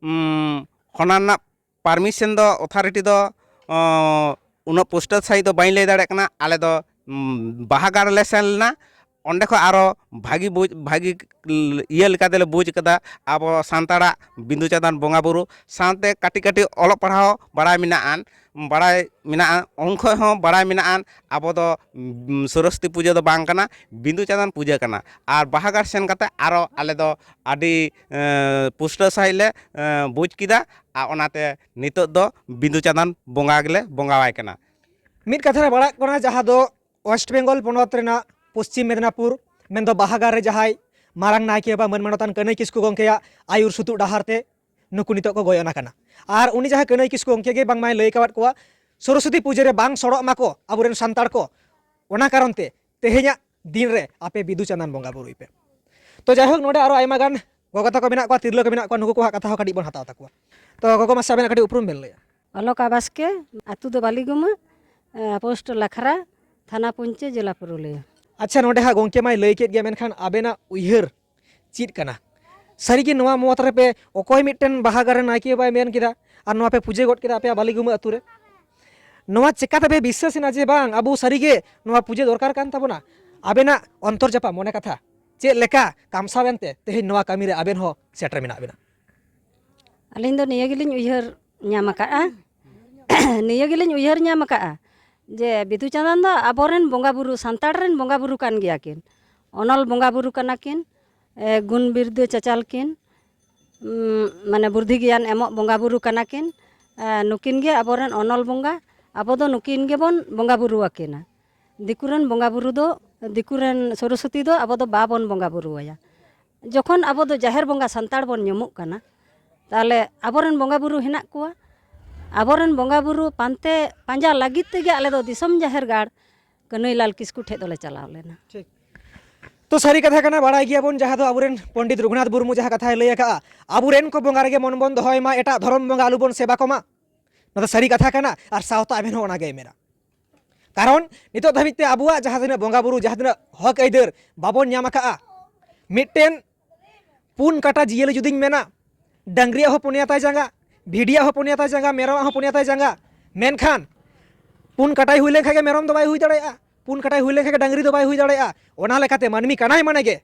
ᱩᱢ, ᱚᱱᱟ ᱨᱮᱱᱟᱜ permission ᱫᱚ authority ᱫᱚ, ᱚ, ᱩᱱᱟᱹᱜ ᱯᱩᱥᱴᱟᱹᱣ ᱥᱟᱺᱦᱤᱡ ᱫᱚ ᱵᱟᱹᱧ ᱞᱟᱹᱭ ᱫᱟᱲᱮᱭᱟᱜ ᱠᱟᱱᱟ᱾ ᱟᱞᱮ ᱫᱚ, ᱩᱢ, ᱵᱟᱦᱟ ᱜᱟᱲ ᱞᱮ ᱥᱮᱱ ᱞᱮᱱᱟ᱾ ᱚᱸᱰᱮ ᱠᱷᱚᱱ ᱟᱨᱚ ᱵᱷᱟᱹᱜᱤ ᱵᱩᱡᱽ, ᱵᱷᱟᱹᱜᱤ ᱤᱭᱟᱹ ᱞᱮᱠᱟ ᱛᱮᱞᱮ ᱵᱩᱡᱽ ᱠᱟᱫᱟ ᱟᱵᱚ ᱥᱟᱱᱛᱟᱲᱟᱜ ᱵᱤᱸᱫᱩ ᱪᱟᱸᱫᱟᱱ ᱵᱚᱸᱜᱟ ᱵᱩᱨᱩ᱾ ᱥᱟᱶᱛᱮ ᱠᱟᱹᱴᱤᱡ ᱠᱟᱹᱴᱤᱡ ᱚᱞᱚᱜ ᱯᱟᱲᱦᱟᱣ ᱵᱟᱲᱟᱭ ᱢᱮᱱᱟᱜᱼᱟ, ᱵᱟᱲᱟᱭ ᱢᱮᱱᱟᱜᱼᱟ, ᱩᱱ ᱠᱷᱚᱱ ᱦᱚᱸ ᱵᱟᱲᱟᱭ ᱢᱮᱱᱟᱜᱼᱟ ᱟᱵᱚ ᱫᱚ, ᱩᱢ, ᱥᱚᱨᱚᱥᱚᱛᱤ ᱯᱩᱡᱟᱹ ᱫᱚ ᱵᱟᱝ ᱠᱟᱱᱟ, ᱵᱤᱸᱫᱩ ᱪᱟᱸᱫᱟᱱ ᱯᱩᱡᱟᱹ ᱠᱟᱱᱟ᱾ ᱟᱨ ᱵᱟᱦᱟ ᱜᱟᱲ ᱥᱮᱱ ᱠᱟᱛᱮ ᱟᱨᱚ ᱟᱞᱮ ᱫᱚ ᱟᱹᱰᱤ, ᱮᱸ, ᱯᱩᱥᱴᱟᱹᱣ ᱥᱟᱺᱦᱤᱡ ᱞᱮ, ᱮᱸ, ᱵᱩᱡᱽ ᱠᱮᱫᱟ᱾ ᱟᱨ ᱚᱱᱟᱛᱮ ᱱᱤᱛᱚᱜ ᱫᱚ ᱵᱤᱸᱫᱩ ᱪᱟᱸᱫᱟᱱ ᱵᱚᱸᱜᱟ ᱜᱮᱞᱮ ᱵᱚᱸᱜᱟᱣᱟᱭ ᱠᱟᱱᱟ᱾ ᱢᱤᱫ ᱠᱟᱛᱷᱟ ᱨᱮ ᱵᱟᱲᱟᱜ ᱠᱟᱱᱟ, ᱡᱟᱦᱟᱸ ᱫᱚ West Bengal ᱯᱚᱱᱚᱛ ᱨᱮᱱᱟᱜ ᱯᱚᱥᱪᱤᱢ ᱢᱮᱫᱽᱱᱟᱯᱩᱨ, ᱢᱮᱱᱫᱚ ᱵᱟᱦᱟᱜᱟᱲ ᱨᱮ ᱡᱟᱦᱟᱸᱭ ᱢᱟᱨᱟᱝ ᱱᱟᱭᱠᱮ ᱵᱟᱵᱟ ᱢᱟᱹᱱ ᱢᱟᱱᱚᱛᱟᱱ ᱠᱟᱹᱱᱟᱹᱭ ᱠᱤᱥᱠᱩ ᱜᱚᱢᱠᱮᱭᱟᱜ ᱟᱹᱭᱩᱨ ᱥᱩᱛᱩᱜ ᱰᱟᱦᱟᱨ ᱛᱮ ᱱᱩᱠᱩ ᱱᱤᱛᱚᱜ ᱠᱚ ᱜᱚᱭᱚᱱ ᱟᱠᱟᱱᱟ᱾ ᱟᱨ ᱩᱱᱤ ᱡᱟᱦᱟᱸ ᱠᱟᱹᱱᱟᱹᱭ ᱠᱤᱥᱠᱩ ᱜᱚᱢᱠᱮ ᱜᱮ ᱵᱟᱝᱢᱟᱭ ᱞᱟᱹᱭ ᱟᱠᱟᱫ ᱠᱚᱣᱟ, ᱥᱚᱨᱚᱥᱚᱛᱤ ᱯᱩᱡᱟᱹ ᱨᱮ ᱵᱟᱝ ᱥᱚᱲᱚᱜ ᱢᱟᱠᱚ ᱟᱵᱚᱨᱮᱱ ᱥᱟᱱᱛᱟᱲ ᱠᱚ, ᱚᱱᱟ ᱠᱟᱨᱚᱱ ᱛᱮ ᱛᱮᱦᱮᱧᱟᱜ ᱫᱤᱱ ᱨᱮ ᱟᱯᱮ ᱵᱤᱫᱩ ᱪᱟᱸᱫᱟᱱ ᱵᱚᱸᱜᱟ ᱵᱩᱨᱩᱭ ᱯᱮ᱾ ᱛᱚ ᱡᱟᱭᱦᱳᱠ, ᱱᱚᱰᱮ ᱟᱨᱚ ᱟᱭᱢᱟ ᱜᱟᱱ ᱜᱚᱜᱚ ᱛᱟᱠᱚ ᱢᱮᱱᱟᱜ ᱠᱚᱣᱟ, ᱛᱤᱨᱞᱟᱹ ᱠᱚ ᱢᱮᱱᱟᱜ ᱠᱚᱣᱟ, ᱱᱩᱠᱩ ᱠᱚᱣᱟᱜ ᱠᱟᱛᱷᱟ ᱦᱚᱸ ᱠᱟᱹᱴᱤᱡ ᱵᱚᱱ ᱦᱟᱛᱟᱣ ᱛᱟᱠᱚᱣᱟ᱾ ᱛᱚ ᱜᱚᱜᱚ, ᱢᱟᱥᱮ ᱟᱵᱮᱱᱟᱜ ᱠᱟᱹᱴᱤᱡ ᱩᱯᱨᱩᱢ ᱵᱮᱱ ᱞᱟᱹᱭᱟ᱾ ᱚᱞᱚᱠᱟ ᱵᱟᱥᱠᱮ, ᱟᱹᱛᱩ ᱫᱚ ᱵᱟᱹᱞᱤᱜᱩᱢᱟᱹ, ᱮ, ᱯᱳᱥᱴ ᱞᱟᱠᱷᱨᱟ, ᱛᱷᱟᱱᱟ ᱯᱚᱧᱪᱮ, ᱡᱮᱞᱟ ᱯᱩᱨᱩᱞᱤᱭᱟᱹ᱾ ᱟᱪᱪᱷᱟ, ᱱᱚᱰᱮ ᱦᱟᱸᱜ ᱜᱚᱢᱠᱮ ᱢᱟᱭ ᱞᱟᱹᱭ ᱠᱮᱫ ᱜᱮᱭᱟ, ᱢᱮᱱᱠᱷᱟᱱ ᱟᱵᱮᱱᱟᱜ ᱩᱭᱦᱟᱹᱨ ᱪᱮᱫ ᱠᱟᱱᱟ? ᱥᱟᱹᱨᱤᱜᱮ ᱱᱚᱣᱟ ᱢᱚᱛ ᱨᱮᱯᱮ, ᱚᱠᱚᱭ ᱢᱤᱫᱴᱮᱱ ᱵᱟᱦᱟ ᱜᱟᱲ ᱨᱮ ᱱᱟᱭᱠᱮ ᱵᱟᱭ ᱢᱮᱱ ᱠᱮᱫᱟ ᱟᱨ ᱱᱚᱣᱟ ᱯᱮ ᱯᱩᱡᱟᱹ ᱜᱚᱫ ᱠᱮᱫᱟ ᱟᱯᱮᱭᱟᱜ ᱵᱟᱹᱞᱤᱜᱩᱢᱟᱹ ᱟᱹᱛᱩ ᱨᱮ? ᱱᱚᱣᱟ ᱪᱮᱠᱟ ᱛᱮᱯᱮ ᱵᱤᱥᱥᱟᱹᱥ ᱮᱱᱟ ᱡᱮ ᱵᱟᱝ, ᱟᱵᱚ ᱥᱟᱹᱨᱤᱜᱮ ᱱᱚᱣᱟ ᱯᱩᱡᱟᱹ ᱫᱚᱨᱠᱟᱨ ᱠᱟᱱ ᱛᱟᱵᱚᱱᱟ? ᱟᱵᱮᱱᱟᱜ ᱚᱱᱛᱚᱨ ᱡᱟᱯᱟᱜ ᱢᱚᱱᱮ ᱠᱟᱛᱷᱟ ᱪᱮᱫ ᱞᱮᱠᱟ ᱠᱟᱢᱥᱟᱣ ᱮᱱᱛᱮ ᱛᱮᱦᱮᱧ ᱱᱚᱣᱟ ᱠᱟᱹᱢᱤ ᱨᱮ ᱟᱵᱮᱱ ᱦᱚᱸ ᱥᱮᱴᱮᱨ ᱢᱮᱱᱟᱜ ᱵᱮᱱᱟ? ᱟᱹᱞᱤᱧ ᱫᱚ ᱱᱤᱭᱟᱹ ᱜᱮᱞᱤᱧ ᱩᱭᱦᱟᱹᱨ ᱧᱟᱢ ᱟᱠᱟᱫᱼᱟ, ᱱᱤᱭᱟᱹ ᱜᱮᱞᱤᱧ ᱩᱭᱦᱟᱹᱨ ᱧᱟᱢ ᱟᱠᱟᱫᱼᱟ ᱡᱮ ᱵᱤᱫᱩ ᱪᱟᱸᱫᱟᱱ ᱫᱚ ᱟᱵᱚᱨᱮᱱ ᱵᱚᱸᱜᱟ ᱵᱩᱨᱩ, ᱥᱟᱱᱛᱟᱲ ᱨᱮᱱ ᱵᱚᱸᱜᱟ ᱵᱩᱨᱩ ᱠᱟᱱ ᱜᱮᱭᱟ ᱠᱤᱱ, ᱚᱱᱚᱞ ᱵᱚᱸᱜᱟ ᱵᱩᱨᱩ ᱠᱟᱱᱟ ᱠᱤᱱ, ᱮ, ᱜᱩᱱ ᱵᱤᱨᱫᱟᱹ ᱪᱟᱪᱟᱞ ᱠᱤᱱ, ᱩᱢ, ᱢᱟᱱᱮ ᱵᱩᱨᱫᱷᱤ ᱜᱮᱭᱟᱱ ᱮᱢᱚᱜ ᱵᱚᱸᱜᱟ ᱵᱩᱨᱩ ᱠᱟᱱᱟ ᱠᱤᱱ᱾ ᱮ, ᱱᱩᱠᱤᱱ ᱜᱮ ᱟᱵᱚᱨᱮᱱ ᱚᱱᱚᱞ ᱵᱚᱸᱜᱟ, ᱟᱵᱚ ᱫᱚ ᱱᱩᱠᱤᱱ ᱜᱮᱵᱚᱱ ᱵᱚᱸᱜᱟ ᱵᱩᱨᱩ ᱟᱹᱠᱤᱱᱟ᱾ ᱫᱤᱠᱩ ᱨᱮᱱ ᱵᱚᱸᱜᱟ ᱵᱩᱨᱩ ᱫᱚ, ᱫᱤᱠᱩ ᱨᱮᱱ ᱥᱚᱨᱚᱥᱚᱛᱤ ᱫᱚ ᱟᱵᱚ ᱫᱚ ᱵᱟᱵᱚᱱ ᱵᱚᱸᱜᱟ ᱵᱩᱨᱩ ᱟᱭᱟ᱾ ᱡᱚᱠᱷᱚᱱ ᱟᱵᱚ ᱫᱚ ᱡᱟᱦᱮᱨ ᱵᱚᱸᱜᱟ ᱥᱟᱱᱛᱟᱲ ᱵᱚᱱ ᱧᱩᱢᱩᱜ ᱠᱟᱱᱟ, ᱛᱟᱦᱚᱞᱮ ᱟᱵᱚᱨᱮᱱ ᱵᱚᱸᱜᱟ ᱵᱩᱨᱩ ᱦᱮᱱᱟᱜ ᱠᱚᱣᱟ᱾ ᱟᱵᱚᱨᱮᱱ ᱵᱚᱸᱜᱟ ᱵᱩᱨᱩ ᱯᱟᱱᱛᱮ ᱯᱟᱸᱡᱟ ᱞᱟᱹᱜᱤᱫ ᱛᱮᱜᱮ ᱟᱞᱮ ᱫᱚ ᱫᱤᱥᱚᱢ ᱡᱟᱦᱮᱨ ᱜᱟᱲ ᱠᱟᱹᱱᱟᱹᱭᱞᱟᱞ ᱠᱤᱥᱠᱩ ᱴᱷᱮᱡ ᱫᱚᱞᱮ ᱪᱟᱞᱟᱣ ᱞᱮᱱᱟ᱾ ᱴᱷᱤᱠ᱾ ᱛᱚ, ᱥᱟᱹᱨᱤ ᱠᱟᱛᱷᱟ ᱠᱟᱱᱟ, ᱵᱟᱲᱟᱭ ᱜᱮᱭᱟᱵᱚᱱ ᱡᱟᱦᱟᱸ ᱫᱚ ᱟᱵᱚᱨᱮᱱ ᱯᱚᱱᱰᱤᱛ ᱨᱚᱜᱷᱩᱱᱟᱛᱷ ᱢᱩᱨᱢᱩ ᱡᱟᱦᱟᱸ ᱠᱟᱛᱷᱟᱭ ᱞᱟᱹᱭ ᱟᱠᱟᱫᱼᱟ, ᱟᱵᱚᱨᱮᱱ ᱠᱚ ᱵᱚᱸᱜᱟ ᱨᱮᱜᱮ ᱢᱚᱱ ᱵᱚᱱ ᱫᱚᱦᱚᱭ ᱢᱟ, ᱮᱴᱟᱜ ᱫᱷᱚᱨᱚᱢ ᱵᱚᱸᱜᱟ ᱟᱞᱚᱵᱚᱱ ᱥᱮᱵᱟ ᱠᱚᱢᱟ᱾ ᱱᱚᱣᱟ ᱫᱚ ᱥᱟᱹᱨᱤ ᱠᱟᱛᱷᱟ ᱠᱟᱱᱟ, ᱟᱨ ᱥᱟᱶᱛᱟ ᱟᱵᱮᱱ ᱦᱚᱸ ᱚᱱᱟᱜᱮ ᱢᱮᱱᱟ᱾ ᱠᱟᱨᱚᱱ ᱱᱤᱛᱚᱜ ᱫᱷᱟᱹᱵᱤᱡ ᱛᱮ ᱟᱵᱚᱣᱟᱜ ᱡᱟᱦᱟᱸ ᱛᱤᱱᱟᱹᱜ ᱵᱚᱸᱜᱟ ᱵᱩᱨᱩ, ᱡᱟᱦᱟᱸ ᱛᱤᱱᱟᱹᱜ ᱦᱚᱠ ᱟᱹᱭᱫᱟᱹᱨ ᱵᱟᱵᱚᱱ ᱧᱟᱢ ᱟᱠᱟᱫᱼᱟ, ᱢᱤᱫᱴᱮᱱ ᱯᱩᱱ ᱠᱟᱴᱟ ᱡᱤᱭᱟᱹᱞᱤ ᱡᱩᱫᱤᱧ ᱢᱮᱱᱟ, ᱰᱟᱹᱝᱨᱤᱭᱟᱜ ᱦᱚᱸ ᱯᱩᱱᱭᱟ ᱛᱟᱭ ᱡᱟᱸᱜᱟ, ᱵᱷᱤᱰᱤᱭᱟᱜ ᱦᱚᱸ ᱯᱩᱱᱭᱟ ᱛᱟᱭ ᱡᱟᱸᱜᱟ, ᱢᱮᱨᱚᱢᱟᱜ ᱦᱚᱸ ᱯᱩᱱᱭᱟ ᱛᱟᱭ ᱡᱟᱸᱜᱟ, ᱢᱮᱱᱠᱷᱟᱱ ᱯᱩᱱ ᱠᱟᱴᱟᱭ ᱦᱩᱭ ᱞᱮᱱᱠᱷᱟᱱ ᱜᱮ ᱢᱮᱨᱚᱢ ᱫᱚ ᱵᱟᱭ ᱦᱩᱭ ᱫᱟᱲᱮᱭᱟᱜᱼᱟ, ᱯᱩᱱ ᱠᱟᱴᱟᱭ ᱦᱩᱭ ᱞᱮᱱᱠᱷᱟᱱ ᱜᱮ ᱰᱟᱹᱝᱨᱤ ᱫᱚ ᱵᱟᱭ ᱦᱩᱭ ᱫᱟᱲᱮᱭᱟᱜᱼᱟ᱾ ᱚᱱᱟ ᱞᱮᱠᱟᱛᱮ ᱢᱟᱹᱱᱢᱤ ᱠᱟᱱᱟᱭ ᱢᱟᱱᱮ ᱜᱮ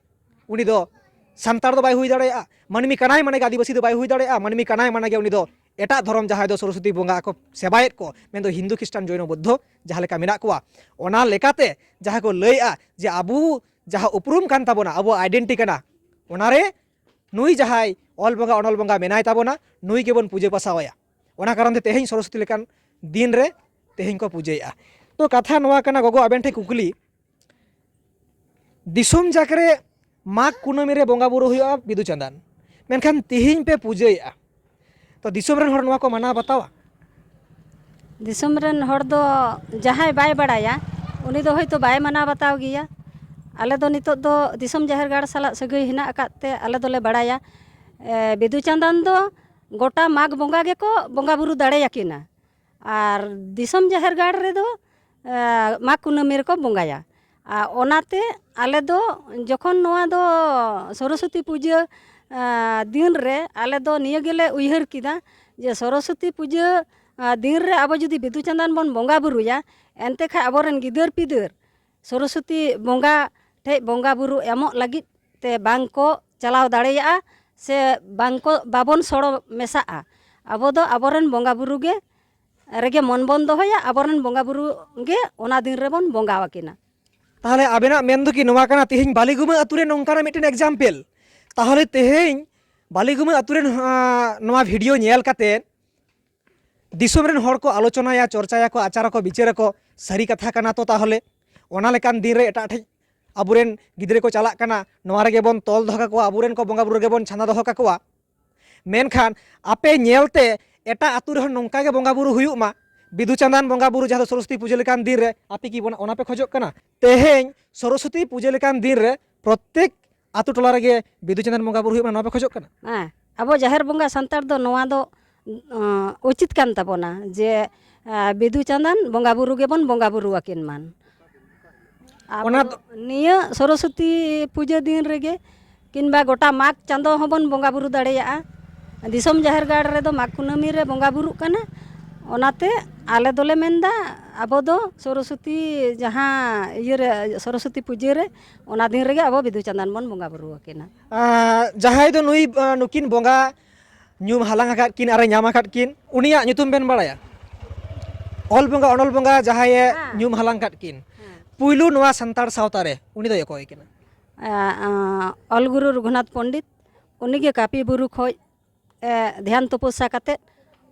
ᱩᱱᱤ ᱫᱚ ᱥᱟᱱᱛᱟᱲ ᱫᱚ ᱵᱟᱭ ᱦᱩᱭ ᱫᱟᱲᱮᱭᱟᱜᱼᱟ, ᱢᱟᱹᱱᱢᱤ ᱠᱟᱱᱟᱭ ᱢᱟᱱᱮ ᱜᱮ ᱟᱹᱫᱤᱵᱟᱹᱥᱤ ᱫᱚ ᱵᱟᱭ ᱦᱩᱭ ᱫᱟᱲᱮᱭᱟᱜᱼᱟ, ᱢᱟᱹᱱᱢᱤ ᱠᱟᱱᱟᱭ ᱢᱟᱱᱮ ᱜᱮ ᱩᱱᱤ ᱫᱚ ᱮᱴᱟᱜ ᱫᱷᱚᱨᱚᱢ ᱡᱟᱦᱟᱸᱭ ᱫᱚ ᱥᱚᱨᱚᱥᱚᱛᱤ ᱵᱚᱸᱜᱟ ᱠᱚ ᱥᱮᱵᱟᱭᱮᱫ ᱠᱚ, ᱢᱮᱱᱫᱚ ᱦᱤᱱᱫᱩ ᱠᱷᱨᱤᱥᱴᱟᱱ ᱡᱚᱭᱱᱚ ᱵᱚᱫᱽᱫᱷᱚ ᱡᱟᱦᱟᱸ ᱞᱮᱠᱟ ᱢᱮᱱᱟᱜ ᱠᱚᱣᱟ, ᱚᱱᱟ ᱞᱮᱠᱟᱛᱮ ᱡᱟᱦᱟᱸ ᱠᱚ ᱞᱟᱹᱭᱮᱫᱼᱟ ᱡᱮ ᱟᱵᱚ ᱡᱟᱦᱟᱸ ᱩᱯᱨᱩᱢ ᱠᱟᱱ ᱛᱟᱵᱚᱱᱟ, ᱟᱵᱚᱣᱟᱜ ᱟᱭᱰᱮᱱᱴᱤᱴᱤ ᱠᱟᱱᱟ, ᱚᱱᱟᱨᱮ ᱱᱩᱭ ᱡᱟᱦᱟᱸᱭ ᱚᱞ ᱵᱚᱸᱜᱟ ᱚᱱᱚᱞ ᱵᱚᱸᱜᱟ ᱢᱮᱱᱟᱭ ᱛᱟᱵᱚᱱᱟ, ᱱᱩᱭ ᱜᱮᱵᱚᱱ ᱯᱩᱡᱟᱹ ᱯᱟᱥᱟᱣᱟᱭᱟ᱾ ᱚᱱᱟ ᱠᱟᱨᱚᱱ ᱛᱮ ᱛᱮᱦᱮᱧ ᱥᱚᱨᱚᱥᱚᱛᱤ ᱞᱮᱠᱟᱱ ᱫᱤᱱ ᱨᱮ ᱛᱮᱦᱮᱧ ᱠᱚ ᱯᱩᱡᱟᱹᱭᱮᱫᱼᱟ᱾ ᱛᱚ, ᱠᱟᱛᱷᱟ ᱱᱚᱣᱟ ᱠᱟᱱᱟ, ᱜᱚᱜᱚ, ᱟᱵᱮᱱ ᱴᱷᱮᱱ ᱠᱩᱠᱞᱤ, ᱫᱤᱥᱚᱢ ᱡᱟᱠ ᱨᱮ ᱢᱟᱜᱽ ᱠᱩᱱᱟᱹᱢᱤ ᱨᱮ ᱵᱚᱸᱜᱟ ᱵᱩᱨᱩ ᱦᱩᱭᱩᱜᱼᱟ ᱵᱤᱫᱩ ᱪᱟᱸᱫᱟᱱ, ᱢᱮᱱᱠᱷᱟᱱ ᱛᱮᱦᱮᱧ ᱯᱮ ᱯᱩᱡᱟᱹᱭᱮᱫᱼᱟ, ᱛᱚ, ᱫᱤᱥᱚᱢ ᱨᱮᱱ ᱦᱚᱲ ᱱᱚᱣᱟ ᱠᱚ ᱢᱟᱱᱟᱣ ᱵᱟᱛᱟᱣᱟ? ᱫᱤᱥᱚᱢ ᱨᱮᱱ ᱦᱚᱲ ᱫᱚ ᱡᱟᱦᱟᱸᱭ ᱵᱟᱭ ᱵᱟᱲᱟᱭᱟ, ᱩᱱᱤ ᱫᱚ ᱦᱳᱭᱛᱳ ᱵᱟᱭ ᱢᱟᱱᱟᱣ ᱵᱟᱛᱟᱣ ᱜᱮᱭᱟ᱾ ᱟᱞᱮ ᱫᱚ ᱱᱤᱛᱚᱜ ᱫᱚ ᱫᱤᱥᱚᱢ ᱡᱟᱦᱮᱨ ᱜᱟᱲ ᱥᱟᱞᱟᱜ ᱥᱟᱹᱜᱟᱹᱭ ᱦᱮᱱᱟᱜ ᱟᱠᱟᱫ ᱛᱮ ᱟᱞᱮ ᱫᱚᱞᱮ ᱵᱟᱲᱟᱭᱟ, ᱮ, ᱵᱤᱫᱩ ᱪᱟᱸᱫᱟᱱ ᱫᱚ ᱜᱚᱴᱟ ᱢᱟᱜᱽ ᱵᱚᱸᱜᱟ ᱜᱮᱠᱚ ᱵᱚᱸᱜᱟ ᱵᱩᱨᱩ ᱫᱟᱲᱮᱭᱟᱠᱤᱱᱟ᱾ ᱟᱨ ᱫᱤᱥᱚᱢ ᱡᱟᱦᱮᱨ ᱜᱟᱲ ᱨᱮᱫᱚ, ᱮ, ᱢᱟᱜᱽ ᱠᱩᱱᱟᱹᱢᱤ ᱨᱮᱠᱚ ᱵᱚᱸᱜᱟᱭᱟ᱾ ᱟᱨ ᱚᱱᱟᱛᱮ ᱟᱞᱮ ᱫᱚ ᱡᱚᱠᱷᱚᱱ ᱱᱚᱣᱟ ᱫᱚ ᱥᱚᱨᱚᱥᱚᱛᱤ ᱯᱩᱡᱟᱹ, ᱮ, ᱫᱤᱱ ᱨᱮ ᱟᱞᱮ ᱫᱚ ᱱᱤᱭᱟᱹ ᱜᱮᱞᱮ ᱩᱭᱦᱟᱹᱨ ᱠᱮᱫᱟ ᱡᱮ ᱥᱚᱨᱚᱥᱚᱛᱤ ᱯᱩᱡᱟᱹ, ᱮ, ᱫᱤᱱ ᱨᱮ ᱟᱵᱚ ᱡᱩᱫᱤ ᱵᱤᱫᱩ ᱪᱟᱸᱫᱟᱱ ᱵᱚᱱ ᱵᱚᱸᱜᱟ ᱵᱩᱨᱩᱭᱟ, ᱮᱱᱛᱮ ᱠᱷᱟᱱ ᱟᱵᱚᱨᱮᱱ ᱜᱤᱫᱟᱹᱨ ᱯᱤᱫᱟᱹᱨ ᱥᱚᱨᱚᱥᱚᱛᱤ ᱵᱚᱸᱜᱟ ᱴᱷᱮᱡ ᱵᱚᱸᱜᱟ ᱵᱩᱨᱩ ᱮᱢᱚᱜ ᱞᱟᱹᱜᱤᱫ ᱛᱮ ᱵᱟᱝ ᱠᱚ ᱪᱟᱞᱟᱣ ᱫᱟᱲᱮᱭᱟᱜᱼᱟ, ᱥᱮ ᱵᱟᱝ ᱠᱚ, ᱵᱟᱵᱚᱱ ᱥᱚᱲᱚ ᱢᱮᱥᱟᱜᱼᱟ᱾ ᱟᱵᱚ ᱫᱚ ᱟᱵᱚᱨᱮᱱ ᱵᱚᱸᱜᱟ ᱵᱩᱨᱩ ᱜᱮ ᱨᱮᱜᱮ ᱢᱚᱱ ᱵᱚᱱ ᱫᱚᱦᱚᱭᱟ, ᱟᱵᱚᱨᱮᱱ ᱵᱚᱸᱜᱟ ᱵᱩᱨᱩ ᱜᱮ ᱚᱱᱟ ᱫᱤᱱ ᱨᱮᱵᱚᱱ ᱵᱚᱸᱜᱟ ᱟᱹᱠᱤᱱᱟ᱾ ᱛᱟᱦᱚᱞᱮ ᱟᱵᱮᱱᱟᱜ ᱢᱮᱱ ᱫᱚ ᱠᱤ ᱱᱚᱣᱟ ᱠᱟᱱᱟ, ᱛᱮᱦᱮᱧ ᱵᱟᱹᱞᱤᱜᱩᱢᱟᱹ ᱟᱛᱳ ᱨᱮ ᱱᱚᱝᱠᱟᱱᱟᱜ ᱢᱤᱫᱴᱮᱱ example? ᱛᱟᱦᱚᱞᱮ ᱛᱮᱦᱮᱧ ᱵᱟᱹᱞᱤᱜᱩᱢᱟᱹ ᱟᱛᱳ ᱨᱮᱱ, ᱟᱸ, ᱱᱚᱣᱟ video ᱧᱮᱞ ᱠᱟᱛᱮ ᱫᱤᱥᱚᱢ ᱨᱮᱱ ᱦᱚᱲ ᱠᱚ ᱟᱞᱳᱪᱚᱱᱟᱭᱟ, ᱪᱚᱨᱪᱟᱭᱟᱠᱚ, ᱟᱪᱟᱨᱟᱠᱚ, ᱵᱤᱪᱟᱹᱨᱟᱠᱚ, ᱥᱟᱹᱨᱤ ᱠᱟᱛᱷᱟ ᱠᱟᱱᱟ ᱛᱚ ᱛᱟᱦᱚᱞᱮ? ᱚᱱᱟ ᱞᱮᱠᱟᱱ ᱫᱤᱱ ᱨᱮ ᱮᱴᱟᱜ ᱴᱷᱮᱡ ᱟᱵᱚᱨᱮᱱ ᱜᱤᱫᱽᱨᱟᱹ ᱠᱚ ᱪᱟᱞᱟᱜ ᱠᱟᱱᱟ, ᱱᱚᱣᱟ ᱨᱮᱜᱮ ᱵᱚᱱ ᱛᱚᱞ ᱫᱚᱦᱚ ᱠᱟᱠᱚᱣᱟ, ᱟᱵᱚᱨᱮᱱ ᱠᱚ ᱵᱚᱸᱜᱟ ᱵᱩᱨᱩ ᱨᱮᱜᱮ ᱵᱚᱱ ᱪᱷᱟᱸᱫᱟ ᱫᱚᱦᱚ ᱠᱟᱠᱚᱣᱟ᱾ ᱢᱮᱱᱠᱷᱟᱱ ᱟᱯᱮ ᱧᱮᱞᱛᱮ ᱮᱴᱟᱜ ᱟᱹᱛᱩ ᱨᱮᱦᱚᱸ ᱱᱚᱝᱠᱟ ᱜᱮ ᱵᱚᱸᱜᱟ ᱵᱩᱨᱩ ᱦᱩᱭᱩᱜ ᱢᱟ, ᱵᱤᱫᱩ ᱪᱟᱸᱫᱟᱱ ᱵᱚᱸᱜᱟ ᱵᱩᱨᱩ ᱡᱟᱦᱟᱸ ᱫᱚ ᱥᱚᱨᱚᱥᱚᱛᱤ ᱯᱩᱡᱟᱹ ᱞᱮᱠᱟᱱ ᱫᱤᱱ ᱨᱮ, ᱟᱯᱮ ᱠᱤ ᱚᱱᱟ, ᱚᱱᱟ ᱯᱮ ᱠᱷᱚᱡᱚᱜ ᱠᱟᱱᱟ? ᱛᱮᱦᱮᱧ ᱥᱚᱨᱚᱥᱚᱛᱤ ᱯᱩᱡᱟᱹ ᱞᱮᱠᱟᱱ ᱫᱤᱱ ᱨᱮ ᱯᱨᱚᱛᱛᱮᱠ ᱟᱹᱛᱩ ᱴᱚᱞᱟ ᱨᱮᱜᱮ ᱵᱤᱫᱩ ᱪᱟᱸᱫᱟᱱ ᱵᱚᱸᱜᱟ ᱵᱩᱨᱩ ᱦᱩᱭᱩᱜ ᱢᱟ, ᱱᱚᱣᱟ ᱯᱮ ᱠᱷᱚᱡᱚᱜ ᱠᱟᱱᱟ? ᱦᱮᱸ, ᱟᱵᱚ ᱡᱟᱦᱮᱨ ᱵᱚᱸᱜᱟ ᱥᱟᱱᱛᱟᱲ ᱫᱚ ᱱᱚᱣᱟ ᱫᱚ, ᱩᱸ, ᱩᱪᱤᱛ ᱠᱟᱱ ᱛᱟᱵᱚᱱᱟ ᱡᱮ, ᱟ, ᱵᱤᱫᱩ ᱪᱟᱸᱫᱟᱱ ᱵᱚᱸᱜᱟ ᱵᱩᱨᱩ ᱜᱮᱵᱚᱱ ᱵᱚᱸᱜᱟ ᱵᱩᱨᱩ ᱟᱹᱠᱤᱱ ᱢᱟ᱾ ᱟᱵᱚ ᱚᱱᱟ ᱫᱚ ᱫᱚ ᱱᱤᱭᱟᱹ ᱥᱚᱨᱚᱥᱚᱛᱤ ᱯᱩᱡᱟᱹ ᱫᱤᱱ ᱨᱮᱜᱮ ᱠᱤᱝᱵᱟ ᱜᱚᱴᱟ ᱢᱟᱜᱽ ᱪᱟᱸᱫᱚ ᱦᱚᱸᱵᱚᱱ ᱵᱚᱸᱜᱟ ᱵᱩᱨᱩ ᱫᱟᱲᱮᱭᱟᱜᱼᱟ᱾ ᱫᱤᱥᱚᱢ ᱡᱟᱦᱮᱨ ᱜᱟᱲ ᱨᱮᱫᱚ ᱢᱟᱜᱽ ᱠᱩᱱᱟᱹᱢᱤ ᱨᱮ ᱵᱚᱸᱜᱟ ᱵᱩᱨᱩᱜ ᱠᱟᱱᱟ᱾ ᱚᱱᱟᱛᱮ ᱟᱞᱮ ᱫᱚᱞᱮ ᱢᱮᱱᱫᱟ, ᱟᱵᱚ ᱫᱚ ᱥᱚᱨᱚᱥᱚᱛᱤ ᱡᱟᱦᱟᱸ ᱤᱭᱟᱹ ᱨᱮ, ᱥᱚᱨᱚᱥᱚᱛᱤ ᱯᱩᱡᱟᱹ ᱨᱮ, ᱚᱱᱟ ᱫᱤᱱ ᱨᱮᱜᱮ ᱟᱵᱚ ᱵᱤᱫᱩ ᱪᱟᱸᱫᱟᱱ ᱵᱚᱱ ᱵᱚᱸᱜᱟ ᱵᱩᱨᱩ ᱟᱹᱠᱤᱱᱟ᱾ ᱟᱸ, ᱡᱟᱦᱟᱸᱭ ᱫᱚ ᱱᱩᱭ, ᱟᱸ, ᱱᱩᱠᱤᱱ ᱵᱚᱸᱜᱟ ᱧᱩᱢ ᱦᱟᱞᱟᱝ ᱟᱠᱟᱫ ᱠᱤᱱ ᱟᱨᱮ ᱧᱟᱢ ᱟᱠᱟᱫ ᱠᱤᱱ, ᱩᱱᱤᱭᱟᱜ ᱧᱩᱛᱩᱢ ᱵᱮᱱ ᱵᱟᱲᱟᱭᱟ? ᱚᱞ ᱵᱚᱸᱜᱟ, ᱚᱱᱚᱞ ᱵᱚᱸᱜᱟ ᱡᱟᱦᱟᱸᱭᱮ ᱦᱮᱸ᱾ ᱧᱩᱢ ᱦᱟᱞᱟᱝ ᱟᱠᱟᱫ ᱠᱤᱱ, ᱦᱮᱸ᱾ ᱯᱩᱭᱞᱩ ᱱᱚᱣᱟ ᱥᱟᱱᱛᱟᱲ ᱥᱟᱶᱛᱟ ᱨᱮ ᱩᱱᱤ ᱫᱚᱭ ᱚᱠᱚᱭ ᱠᱟᱱᱟ? ᱟ, ᱟ, ᱚᱞ ᱜᱩᱨᱩ ᱨᱚᱜᱷᱩᱱᱟᱛᱷ ᱯᱚᱱᱰᱤᱛ, ᱩᱱᱤᱜᱮ ᱠᱟᱹᱯᱤ ᱵᱩᱨᱩ ᱠᱷᱚᱡ, ᱮ, ᱫᱷᱮᱭᱟᱱ ᱛᱚᱯᱚᱥᱟ ᱠᱟᱛᱮᱫ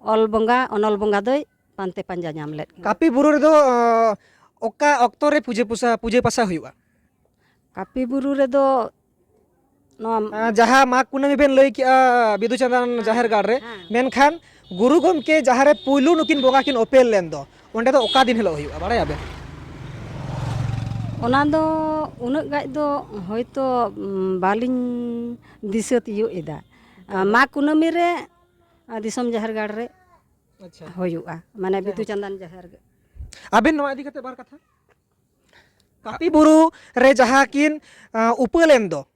ᱚᱞ ᱵᱚᱸᱜᱟ, ᱚᱱᱚᱞ ᱵᱚᱸᱜᱟ ᱫᱚᱭ ᱯᱟᱱᱛᱮ ᱯᱟᱸᱡᱟ ᱧᱟᱢ ᱞᱮᱫ ᱠᱤᱱᱟ᱾ ᱠᱟᱹᱯᱤ ᱵᱩᱨᱩ ᱨᱮᱫᱚ, ᱚ, ᱚᱠᱟ ᱚᱠᱛᱚ ᱨᱮ ᱯᱩᱡᱟᱹ ᱯᱩᱥᱟ-, ᱯᱩᱡᱟᱹ ᱯᱟᱥᱟ ᱦᱩᱭᱩᱜᱼᱟ? ᱠᱟᱹᱯᱤ ᱵᱩᱨᱩ ᱨᱮᱫᱚ ᱱᱚᱣᱟ ᱟ, ᱡᱟᱦᱟᱸ ᱢᱟᱜᱽ ᱠᱩᱱᱟᱹᱢᱤ ᱵᱮᱱ ᱞᱟᱹᱭ ᱠᱮᱜᱼᱟ ᱵᱤᱫᱩ ᱪᱟᱸᱫᱟᱱ ᱦᱮᱸ, ᱡᱟᱦᱮᱨ ᱜᱟᱲ ᱨᱮ, ᱦᱮᱸ᱾ ᱢᱮᱱᱠᱷᱟᱱ ᱜᱩᱨᱩ ᱜᱚᱢᱠᱮ ᱡᱟᱦᱟᱸ ᱨᱮ ᱯᱩᱭᱞᱩ ᱱᱩᱠᱤᱱ ᱵᱚᱸᱜᱟ ᱠᱤᱱ ᱚᱯᱮᱞ ᱞᱮᱱ ᱫᱚ, ᱚᱸᱰᱮ ᱫᱚ ᱚᱠᱟ ᱫᱤᱱ ᱦᱤᱞᱳᱜ ᱦᱩᱭᱩᱜᱼᱟ, ᱵᱟᱲᱟᱭᱟᱵᱮᱱ? ᱚᱱᱟ ᱫᱚ ᱩᱱᱟᱹᱜ ᱜᱟᱡ ᱫᱚ ᱦᱚᱭᱛᱳ, ᱩᱢ, ᱵᱟᱹᱞᱤᱧ ᱫᱤᱥᱟᱹ ᱛᱤᱭᱳᱜ ᱮᱫᱟ᱾ ᱟ, ᱢᱟᱜᱽ ᱠᱩᱱᱟᱹᱢᱤ ᱨᱮ, ᱟ, ᱫᱤᱥᱚᱢ ᱡᱟᱦᱮᱨ ᱜᱟᱲ ᱨᱮ ᱟᱪᱪᱷᱟ᱾ ᱦᱩᱭᱩᱜᱼᱟ, ᱢᱟᱱᱮ ᱵᱤᱫᱩ ᱪᱟᱸᱫᱟᱱ ᱡᱟᱦᱮᱨ ᱜᱮ᱾ ᱟᱵᱮᱱ ᱱᱚᱣᱟ ᱤᱫᱤ ᱠᱟᱛᱮ ᱵᱟᱨ ᱠᱟᱛᱷᱟ? ᱠᱟᱹᱯᱤ ᱵᱩᱨᱩ ᱨᱮ ᱡᱟᱦᱟᱸ ᱠᱤᱱ, ᱟ, ᱩᱯᱟᱹᱞ ᱮᱱ ᱫᱚ,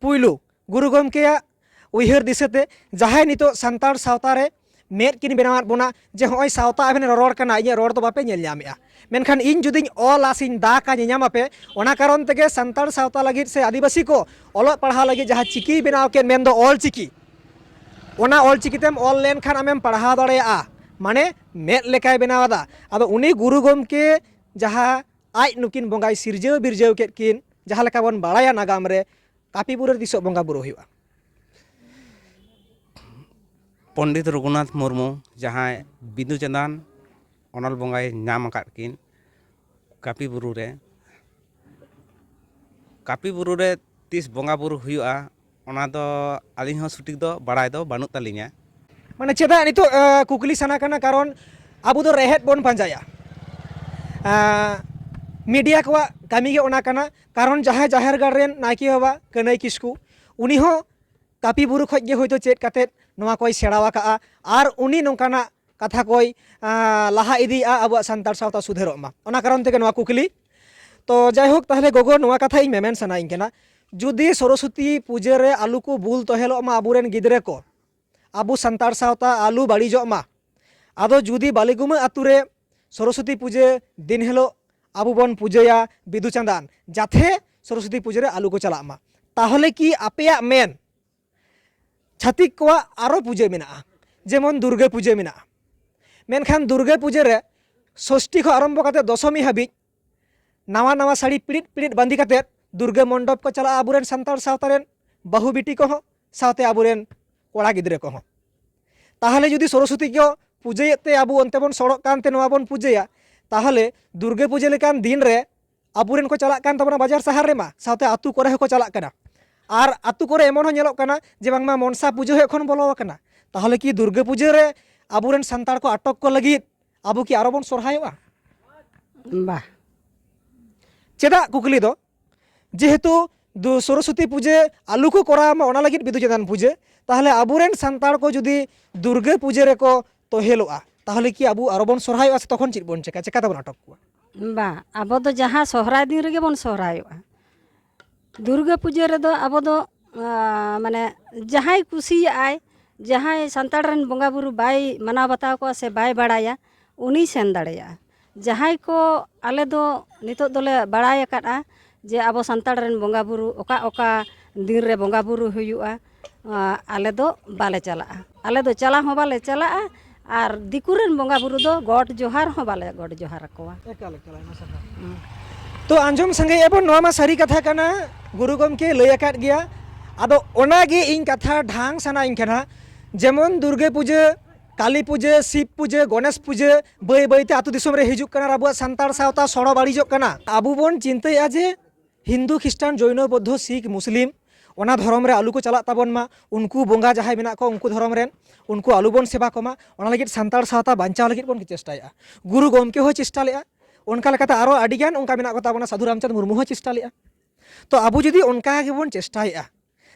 ᱯᱩᱭᱞᱩ ᱜᱩᱨᱩ ᱜᱚᱢᱠᱮᱭᱟᱜ ᱩᱭᱦᱟᱹᱨ ᱫᱤᱥᱟᱹᱛᱮ ᱡᱟᱦᱟᱸᱭ ᱱᱤᱛᱚᱜ ᱥᱟᱱᱛᱟᱲ ᱥᱟᱶᱛᱟ ᱨᱮ ᱢᱮᱫ ᱠᱤᱱ ᱵᱮᱱᱟᱣᱟᱫ ᱵᱚᱱᱟ, ᱡᱮ ᱦᱚᱸᱜᱼᱚᱭ ᱥᱟᱶᱛᱟ ᱟᱵᱮᱱ ᱨᱚᱨᱚᱲ ᱠᱟᱱᱟ, ᱤᱧᱟᱹᱜ ᱨᱚᱲ ᱫᱚ ᱵᱟᱯᱮ ᱧᱮᱞ ᱧᱟᱢᱮᱜᱼᱟ, ᱢᱮᱱᱠᱷᱟᱱ ᱤᱧ ᱡᱩᱫᱤᱧ ᱚᱞᱟ ᱥᱮᱧ ᱫᱟᱜᱟ, ᱧᱮᱧᱟᱢ ᱟᱯᱮ, ᱚᱱᱟ ᱠᱟᱨᱚᱱ ᱛᱮᱜᱮ ᱥᱟᱱᱛᱟᱲ ᱥᱟᱶᱛᱟ ᱞᱟᱹᱜᱤᱫ ᱥᱮ ᱟᱹᱫᱤᱵᱟᱹᱥᱤ ᱠᱚ ᱚᱞᱚᱜ ᱯᱟᱲᱦᱟᱣ ᱞᱟᱹᱜᱤᱫ ᱡᱟᱦᱟᱸ ᱪᱤᱠᱤᱭ ᱵᱮᱱᱟᱣ ᱠᱮᱫ, ᱢᱮᱱᱫᱚ ᱚᱞ ᱪᱤᱠᱤ, ᱚᱱᱟ ᱚᱞ ᱪᱤᱠᱤ ᱛᱮᱢ ᱚᱞ ᱞᱮᱱᱠᱷᱟᱱ ᱟᱢᱮᱢ ᱯᱟᱲᱦᱟᱣ ᱫᱟᱲᱮᱭᱟᱜᱼᱟ, ᱢᱟᱱᱮ ᱢᱮᱫ ᱞᱮᱠᱟᱭ ᱵᱮᱱᱟᱣ ᱮᱫᱟ᱾ ᱟᱫᱚ ᱩᱱᱤ ᱜᱩᱨᱩ ᱜᱚᱢᱠᱮ ᱡᱟᱦᱟᱸ ᱟᱡ ᱱᱩᱠᱤᱱ ᱵᱚᱸᱜᱟᱭ ᱥᱤᱨᱡᱟᱹᱣ ᱵᱤᱨᱡᱟᱹᱣ ᱠᱮᱫ ᱠᱤᱱ, ᱡᱟᱦᱟᱸ ᱞᱮᱠᱟ ᱵᱚᱱ ᱵᱟᱲᱟᱭᱟ ᱱᱟᱜᱟᱢ ᱨᱮ, ᱠᱟᱹᱯᱤ ᱵᱩᱨᱩ ᱨᱮ ᱛᱤᱥᱚᱜ ᱵᱚᱸᱜᱟ ᱵᱩᱨᱩ ᱦᱩᱭᱩᱜᱼᱟ? ᱯᱚᱱᱰᱤᱛ ᱨᱚᱜᱷᱩᱱᱟᱛᱷ ᱢᱩᱨᱢᱩ ᱡᱟᱦᱟᱸᱭ ᱵᱤᱫᱩ ᱪᱟᱸᱫᱟᱱ ᱚᱱᱚᱞ ᱵᱚᱸᱜᱟᱭ ᱧᱟᱢ ᱟᱠᱟᱫ ᱠᱤᱱ ᱠᱟᱹᱯᱤ ᱵᱩᱨᱩ ᱨᱮ, ᱠᱟᱹᱯᱤ ᱵᱩᱨᱩ ᱨᱮ ᱛᱤᱥ ᱵᱚᱸᱜᱟ ᱵᱩᱨᱩ ᱦᱩᱭᱩᱜᱼᱟ, ᱚᱱᱟ ᱫᱚ ᱟᱹᱞᱤᱧ ᱦᱚᱸ ᱥᱚᱴᱷᱤᱠ ᱫᱚ ᱵᱟᱲᱟᱭ ᱫᱚ ᱵᱟᱹᱱᱩᱜ ᱛᱟᱹᱞᱤᱧᱟ᱾ ᱢᱟᱱᱮ ᱪᱮᱫᱟᱜ ᱱᱤᱛᱚᱜ, ᱟᱸ, ᱠᱩᱠᱞᱤ ᱥᱟᱱᱟ ᱠᱟᱱᱟ, ᱠᱟᱨᱚᱱ ᱟᱵᱚ ᱫᱚ ᱨᱮᱦᱮᱫ ᱵᱚᱱ ᱯᱟᱸᱡᱟᱭᱟ᱾ ᱟᱸ, ᱢᱤᱰᱤᱭᱟ ᱠᱚᱣᱟᱜ ᱠᱟᱹᱢᱤ ᱜᱮ ᱚᱱᱟ ᱠᱟᱱᱟ, ᱠᱟᱨᱚᱱ ᱡᱟᱦᱟᱸᱭ ᱡᱟᱦᱮᱨ ᱜᱟᱲ ᱨᱮᱱ ᱱᱟᱭᱠᱮ ᱵᱟᱵᱟ ᱠᱟᱹᱱᱟᱹᱭ ᱠᱤᱥᱠᱩ, ᱩᱱᱤ ᱦᱚᱸ ᱠᱟᱹᱯᱤ ᱵᱩᱨᱩ ᱠᱷᱚᱡ ᱜᱮ ᱦᱳᱭᱛᱳ ᱪᱮᱫ ᱠᱟᱛᱮᱫ ᱱᱚᱣᱟ ᱠᱚᱭ ᱥᱮᱬᱟ ᱟᱠᱟᱜᱼᱟ, ᱟᱨ ᱩᱱᱤ ᱱᱚᱝᱠᱟᱱᱟᱜ ᱠᱟᱛᱷᱟ ᱠᱚᱭ, ᱟᱸ, ᱞᱟᱦᱟ ᱤᱫᱤᱭᱮᱜᱼᱟ, ᱟᱵᱚᱣᱟᱜ ᱥᱟᱱᱛᱟᱲ ᱥᱟᱶᱛᱟ ᱥᱩᱫᱷᱟᱹᱨᱚᱜ ᱢᱟ, ᱚᱱᱟ ᱠᱟᱨᱚᱱ ᱛᱮᱜᱮ ᱱᱚᱣᱟ ᱠᱩᱠᱞᱤ᱾ ᱛᱚ ᱡᱟᱭᱦᱳᱠ, ᱛᱟᱦᱚᱞᱮ ᱜᱚᱜᱚ, ᱱᱚᱣᱟ ᱠᱟᱛᱷᱟ ᱤᱧ ᱢᱮᱢᱮᱱ ᱥᱟᱱᱟᱭᱤᱧ ᱠᱟᱱᱟ, ᱡᱩᱫᱤ ᱥᱚᱨᱚᱥᱚᱛᱤ ᱯᱩᱡᱟᱹ ᱨᱮ ᱟᱞᱚ ᱠᱚ ᱵᱩᱞ ᱛᱚᱦᱮᱞᱚᱜ ᱢᱟ ᱟᱵᱚᱨᱮᱱ ᱜᱤᱫᱽᱨᱟᱹ ᱠᱚ, ᱟᱵᱚ ᱥᱟᱱᱛᱟᱲ ᱥᱟᱶᱛᱟ ᱟᱞᱚ ᱵᱟᱹᱲᱤᱡᱚᱜ ᱢᱟ, ᱟᱫᱚ ᱡᱩᱫᱤ ᱵᱟᱹᱞᱤᱜᱩᱢᱟᱹ ᱟᱛᱳ ᱨᱮ ᱥᱚᱨᱚᱥᱚᱛᱤ ᱯᱩᱡᱟᱹ ᱫᱤᱱ ᱦᱤᱞᱳᱜ ᱟᱵᱚ ᱵᱚᱱ ᱯᱩᱡᱟᱹᱭᱟ ᱵᱤᱫᱩ ᱪᱟᱸᱫᱟᱱ, ᱡᱟᱛᱷᱮ ᱥᱚᱨᱚᱥᱚᱛᱤ ᱯᱩᱡᱟᱹ ᱨᱮ ᱟᱞᱚ ᱠᱚ ᱪᱟᱞᱟᱜ ᱢᱟ, ᱛᱟᱦᱚᱞᱮ ᱠᱤ ᱟᱯᱮᱭᱟᱜ ᱢᱮᱱ ᱪᱷᱟᱹᱛᱤᱠ ᱠᱚᱣᱟᱜ ᱟᱨᱚ ᱯᱩᱡᱟᱹ ᱢᱮᱱᱟᱜᱼᱟ, ᱡᱮᱢᱚᱱ ᱫᱩᱨᱜᱟᱹ ᱯᱩᱡᱟᱹ ᱢᱮᱱᱟᱜᱼᱟ, ᱢᱮᱱᱠᱷᱟᱱ ᱫᱩᱨᱜᱟᱹ ᱯᱩᱡᱟᱹ ᱨᱮ ᱥᱚᱥᱴᱤ ᱠᱷᱚᱱ ᱟᱨᱚᱢᱵᱷᱚ ᱠᱟᱛᱮ ᱫᱚᱥᱚᱢᱤ ᱦᱟᱹᱵᱤᱡ ᱱᱟᱣᱟ ᱱᱟᱣᱟ ᱥᱟᱹᱲᱤ ᱯᱤᱲᱤᱫ ᱯᱤᱲᱤᱫ ᱵᱟᱸᱫᱮ ᱠᱟᱛᱮᱫ ᱫᱩᱨᱜᱟᱹ ᱢᱚᱱᱰᱚᱯ ᱠᱚ ᱪᱟᱞᱟᱜᱼᱟ ᱟᱵᱚᱨᱮᱱ ᱥᱟᱱᱛᱟᱲ ᱥᱟᱶᱛᱟ ᱨᱮᱱ ᱵᱟᱹᱦᱩ ᱵᱤᱴᱤ ᱠᱚᱦᱚᱸ, ᱥᱟᱶᱛᱮ ᱟᱵᱚᱨᱮᱱ ᱠᱚᱲᱟ ᱜᱤᱫᱽᱨᱟᱹ ᱠᱚᱦᱚᱸ᱾ ᱛᱟᱦᱚᱞᱮ ᱡᱩᱫᱤ ᱥᱚᱨᱚᱥᱚᱛᱤ ᱠᱚ ᱯᱩᱡᱟᱹᱭᱮᱫ ᱛᱮ ᱟᱵᱚ ᱚᱱᱛᱮ ᱵᱚᱱ ᱥᱚᱲᱚᱜ ᱠᱟᱱᱛᱮ ᱱᱚᱣᱟ ᱵᱚᱱ ᱯᱩᱡᱟᱹᱭᱟ, ᱛᱟᱦᱚᱞᱮ ᱫᱩᱨᱜᱟᱹ ᱯᱩᱡᱟᱹ ᱞᱮᱠᱟᱱ ᱫᱤᱱ ᱨᱮ ᱟᱵᱚᱨᱮᱱ ᱠᱚ ᱪᱟᱞᱟᱜ ᱠᱟᱱ ᱛᱟᱵᱚᱱᱟ ᱵᱟᱡᱟᱨ ᱥᱟᱦᱟᱨ ᱨᱮᱢᱟ, ᱥᱟᱶᱛᱮ ᱟᱹᱛᱩ ᱠᱚᱨᱮ ᱦᱚᱸᱠᱚ ᱪᱟᱞᱟᱜ ᱠᱟᱱᱟ᱾ ᱟᱨ ᱟᱹᱛᱩ ᱠᱚᱨᱮ ᱮᱢᱚᱱ ᱦᱚᱸ ᱧᱮᱞᱚᱜ ᱠᱟᱱᱟ ᱡᱮ ᱵᱟᱝᱢᱟ ᱢᱚᱱᱥᱟ ᱯᱩᱡᱟᱹ ᱦᱚᱸ ᱮᱠᱷᱚᱱ ᱵᱚᱞᱚ ᱟᱠᱟᱱᱟ᱾ ᱛᱟᱦᱚᱞᱮ ᱠᱤ ᱫᱩᱨᱜᱟᱹ ᱯᱩᱡᱟᱹ ᱨᱮ ᱟᱵᱚᱨᱮᱱ ᱥᱟᱱᱛᱟᱲ ᱠᱚ ᱟᱴᱚᱠ ᱠᱚ ᱞᱟᱹᱜᱤᱫ ᱟᱵᱚ ᱠᱤ ᱟᱨᱚ ᱵᱚᱱ ᱥᱚᱨᱦᱟᱭᱚᱜᱼᱟ? ᱵᱟ᱾ ᱪᱮᱫᱟᱜ ᱠᱩᱠᱞᱤ ᱫᱚ, ᱡᱮᱦᱮᱛᱩ ᱫᱩ-, ᱥᱚᱨᱚᱥᱚᱛᱤ ᱯᱩᱡᱟᱹ ᱟᱞᱚ ᱠᱚ ᱠᱚᱨᱟᱣ ᱢᱟ, ᱚᱱᱟ ᱞᱟᱹᱜᱤᱫ ᱵᱤᱫᱩ ᱪᱟᱸᱫᱟᱱ ᱯᱩᱡᱟᱹ᱾ ᱛᱟᱦᱚᱞᱮ ᱟᱵᱚᱨᱮᱱ ᱥᱟᱱᱛᱟᱲ ᱠᱚ ᱡᱩᱫᱤ ᱫᱩᱨᱜᱟᱹ ᱯᱩᱡᱟᱹ ᱨᱮᱠᱚ ᱛᱚᱦᱮᱞᱚᱜᱼᱟ, ᱛᱟᱦᱚᱞᱮ ᱠᱤ ᱟᱵᱚ ᱟᱨᱚ ᱵᱚᱱ ᱥᱚᱨᱦᱟᱭᱚᱜᱼᱟ ᱥᱮ ᱛᱚᱠᱷᱚᱱ ᱪᱮᱫ ᱵᱚᱱ ᱪᱮᱠᱟ, ᱪᱮᱠᱟᱛᱮᱵᱚᱱ ᱟᱴᱚᱠ ᱠᱚᱣᱟ? ᱵᱟ, ᱟᱵᱚ ᱫᱚ ᱡᱟᱦᱟᱸ ᱥᱚᱦᱨᱟᱭ ᱫᱤᱱ ᱨᱮᱜᱮ ᱵᱚᱱ ᱥᱚᱦᱨᱟᱭᱚᱜᱼᱟ᱾ ᱫᱩᱨᱜᱟᱹ ᱯᱩᱡᱟᱹ ᱨᱮᱫᱚ ᱟᱵᱚ ᱫᱚ, ᱟᱸ, ᱢᱟᱱᱮ ᱡᱟᱦᱟᱸᱭ ᱠᱩᱥᱤᱭᱟᱜᱼᱟᱭ, ᱡᱟᱦᱟᱸᱭ ᱥᱟᱱᱛᱟᱲ ᱨᱮᱱ ᱵᱚᱸᱜᱟ ᱵᱩᱨᱩ ᱵᱟᱭ ᱢᱟᱱᱟᱣ ᱵᱟᱛᱟᱣ ᱠᱚᱣᱟ ᱥᱮ ᱵᱟᱭ ᱵᱟᱲᱟᱭᱟ, ᱩᱱᱤᱭ ᱥᱮᱱ ᱫᱟᱲᱮᱭᱟᱜᱼᱟ᱾ ᱡᱟᱦᱟᱸᱭ ᱠᱚ, ᱟᱞᱮ ᱫᱚ ᱱᱤᱛᱚᱜ ᱫᱚᱞᱮ ᱵᱟᱲᱟᱭ ᱟᱠᱟᱫᱼᱟ ᱡᱮ ᱟᱵᱚ ᱥᱟᱱᱛᱟᱲ ᱨᱮᱱ ᱵᱚᱸᱜᱟ ᱵᱩᱨᱩ ᱚᱠᱟ ᱚᱠᱟ ᱫᱤᱱ ᱨᱮ ᱵᱚᱸᱜᱟ ᱵᱩᱨᱩ ᱦᱩᱭᱩᱜᱼᱟ, ᱟᱸ, ᱟᱞᱮ ᱫᱚ ᱵᱟᱞᱮ ᱪᱟᱞᱟᱜᱼᱟ᱾ ᱟᱞᱮ ᱫᱚ ᱪᱟᱞᱟᱣ ᱦᱚᱸ ᱵᱟᱞᱮ ᱪᱟᱞᱟᱜᱼᱟ, ᱟᱨ ᱫᱤᱠᱩ ᱨᱮᱱ ᱵᱚᱸᱜᱟ ᱵᱩᱨᱩ ᱫᱚ ᱜᱚᱰ ᱡᱚᱦᱟᱨ ᱦᱚᱸ ᱵᱟᱞᱮ ᱜᱚᱰ ᱡᱚᱦᱟᱨ ᱟᱠᱚᱣᱟ᱾ ᱮᱠᱟᱞ, ᱮᱠᱟᱞ, ᱟᱭᱢᱟ ᱥᱟᱨᱦᱟᱣ᱾ ᱛᱚ, ᱟᱸᱡᱚᱢ ᱥᱟᱸᱜᱮᱭᱮᱫᱼᱟ ᱵᱚᱱ, ᱱᱚᱣᱟ ᱢᱟ ᱥᱟᱹᱨᱤ ᱠᱟᱛᱷᱟ ᱠᱟᱱᱟ, ᱜᱩᱨᱩ ᱜᱚᱢᱠᱮ ᱞᱟᱹᱭ ᱟᱠᱟᱫ ᱜᱮᱭᱟ᱾ ᱟᱫᱚ ᱚᱱᱟᱜᱮ ᱤᱧ ᱠᱟᱛᱷᱟ ᱰᱷᱟᱝ ᱥᱟᱱᱟᱧ ᱠᱟᱱᱟ, ᱡᱮᱢᱚᱱ ᱫᱩᱨᱜᱟᱹ ᱯᱩᱡᱟᱹ, ᱠᱟᱞᱤ ᱯᱩᱡᱟᱹ, ᱥᱤᱵ ᱯᱩᱡᱟᱹ, ᱜᱚᱱᱮᱥ ᱯᱩᱡᱟᱹ ᱵᱟᱹᱭ ᱵᱟᱹᱭᱛᱮ ᱟᱹᱛᱩ ᱫᱤᱥᱚᱢ ᱨᱮ ᱦᱤᱡᱩᱜ ᱠᱟᱱᱟ ᱟᱨ ᱟᱵᱚᱣᱟᱜ ᱥᱟᱱᱛᱟᱲ ᱥᱟᱶᱛᱟ ᱥᱚᱲᱚ ᱵᱟᱹᱲᱤᱡᱚᱜ ᱠᱟᱱᱟ᱾ ᱟᱵᱚ ᱵᱚᱱ ᱪᱤᱱᱛᱟᱹᱭᱮᱫᱼᱟ ᱡᱮ ᱦᱤᱱᱫᱩ, ᱠᱷᱨᱤᱥᱴᱟᱱ, ᱡᱚᱭᱱᱚ, ᱵᱳᱫᱽᱫᱷᱚ, ᱥᱤᱠᱷ, ᱢᱩᱥᱞᱤᱢ, ᱚᱱᱟ ᱫᱷᱚᱨᱚᱢ ᱨᱮ ᱟᱞᱚ ᱠᱚ ᱪᱟᱞᱟᱜ ᱛᱟᱵᱚᱱ ᱢᱟ, ᱩᱱᱠᱩ ᱵᱚᱸᱜᱟ ᱡᱟᱦᱟᱸᱭ ᱢᱮᱱᱟᱜ ᱠᱚᱣᱟ ᱩᱱᱠᱩ ᱫᱷᱚᱨᱚᱢ ᱨᱮᱱ, ᱩᱱᱠᱩ ᱟᱞᱚ ᱵᱚᱱ ᱥᱮᱵᱟ ᱠᱚᱢᱟ, ᱚᱱᱟ ᱞᱟᱹᱜᱤᱫ ᱥᱟᱱᱛᱟᱲ ᱥᱟᱶᱛᱟ ᱵᱟᱧᱪᱟᱣ ᱞᱟᱹᱜᱤᱫ ᱵᱚᱱ ᱪᱮᱥᱴᱟᱭᱮᱫᱼᱟ᱾ ᱜᱩᱨᱩ ᱜᱚᱢᱠᱮ ᱦᱚᱸᱭ ᱪᱮᱥᱴᱟ ᱞᱮᱫᱼᱟ, ᱚᱱᱠᱟ ᱞᱮᱠᱟᱛᱮ ᱟᱨᱚ ᱟᱹᱰᱤ ᱜᱟᱱ ᱚᱱᱠᱟ ᱢᱮᱱᱟᱜ ᱠᱚ ᱛᱟᱵᱚᱱᱟ, ᱥᱟᱹᱫᱷᱩ ᱨᱟᱢᱪᱟᱸᱫᱽ ᱢᱩᱨᱢᱩ ᱦᱚᱸ ᱪᱮᱥᱴᱟ ᱞᱮᱫᱼᱟ᱾ ᱛᱚ ᱟᱵᱚ ᱡᱩᱫᱤ ᱚᱱᱠᱟ ᱜᱮᱵᱚᱱ ᱪᱮᱥᱴᱟᱭᱮᱫᱼᱟ,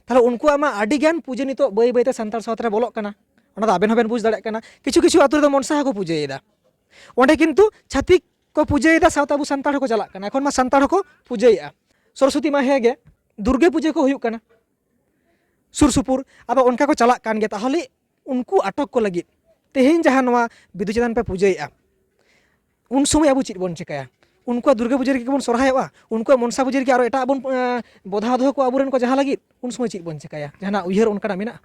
ᱛᱟᱦᱚᱞᱮ ᱩᱱᱠᱩᱣᱟᱜ ᱢᱟ ᱟᱹᱰᱤ ᱜᱟᱱ ᱯᱩᱡᱟᱹ ᱱᱤᱛᱚᱜ ᱵᱟᱹᱭ ᱵᱟᱹᱭᱛᱮ ᱥᱟᱱᱛᱟᱲ ᱥᱟᱶᱛᱟ ᱨᱮ ᱵᱚᱞᱚᱜ ᱠᱟᱱᱟ, ᱚᱱᱟ ᱫᱚ ᱟᱵᱮᱱ ᱦᱚᱸᱵᱮᱱ ᱵᱩᱡᱽ ᱫᱟᱲᱮᱭᱟᱜ ᱠᱟᱱᱟ᱾ ᱠᱤᱪᱷᱩ ᱠᱤᱪᱷᱩ ᱟᱛᱳ ᱨᱮᱫᱚ ᱢᱚᱱᱥᱟ ᱦᱚᱸᱠᱚ ᱯᱩᱡᱟᱹᱭᱮᱫᱟ, ᱚᱸᱰᱮ ᱠᱤᱱᱛᱩ ᱪᱷᱟᱹᱛᱤᱠ ᱠᱚ ᱯᱩᱡᱟᱹᱭᱮᱫᱟ, ᱥᱟᱶᱛᱮ ᱟᱵᱚ ᱥᱟᱱᱛᱟᱲ ᱦᱚᱸᱠᱚ ᱪᱟᱞᱟᱜ ᱠᱟᱱᱟ, ᱮᱠᱷᱚᱱ ᱢᱟ ᱥᱟᱱᱛᱟᱲ ᱦᱚᱸᱠᱚ ᱯᱩᱡᱟᱹᱭᱮᱫᱼᱟ᱾ ᱥᱚᱨᱚᱥᱚᱛᱤ ᱢᱟ ᱦᱮᱸ ᱜᱮ, ᱫᱩᱨᱜᱟᱹ ᱯᱩᱡᱟᱹ ᱠᱚ ᱦᱩᱭᱩᱜ ᱠᱟᱱᱟ ᱥᱩᱨ ᱥᱩᱯᱩᱨ, ᱟᱫᱚ ᱚᱱᱠᱟ ᱠᱚ ᱪᱟᱞᱟᱜ ᱠᱟᱱ ᱜᱮᱭᱟ᱾ ᱛᱟᱦᱚᱞᱮ ᱩᱱᱠᱩ ᱟᱴᱚᱠ ᱠᱚ ᱞᱟᱹᱜᱤᱫ ᱛᱮᱦᱮᱧ ᱡᱟᱦᱟᱸ ᱱᱚᱣᱟ ᱵᱤᱫᱩ ᱪᱟᱸᱫᱟᱱ ᱯᱮ ᱯᱩᱡᱟᱹᱭᱮᱫᱼᱟ, ᱩᱱ ᱥᱚᱢᱚᱭ ᱟᱵᱚ ᱪᱮᱫ ᱵᱚᱱ ᱪᱮᱠᱟᱭᱟ? ᱩᱱᱠᱩᱣᱟᱜ ᱫᱩᱨᱜᱟᱹ ᱯᱩᱡᱟᱹ ᱨᱮᱜᱮ ᱵᱚᱱ ᱥᱚᱨᱦᱟᱭᱚᱜᱼᱟ? ᱩᱱᱠᱩᱣᱟᱜ ᱢᱚᱱᱥᱟ ᱯᱩᱡᱟᱹ ᱨᱮᱜᱮ ᱟᱨᱚ ᱮᱴᱟᱜ ᱵᱚᱱ, ᱮᱸ, ᱵᱚᱫᱷᱟ ᱫᱚᱦᱚ ᱠᱚᱣᱟ ᱟᱵᱚᱨᱮᱱ ᱠᱚ ᱡᱟᱦᱟᱸ ᱞᱟᱹᱜᱤᱫ? ᱩᱱ ᱥᱚᱢᱚᱭ ᱪᱮᱫ ᱵᱚᱱ ᱪᱮᱠᱟᱭᱟ? ᱡᱟᱦᱟᱱᱟᱜ ᱩᱭᱦᱟᱹᱨ ᱚᱱᱠᱟᱱᱟᱜ ᱢᱮᱱᱟᱜᱼᱟ?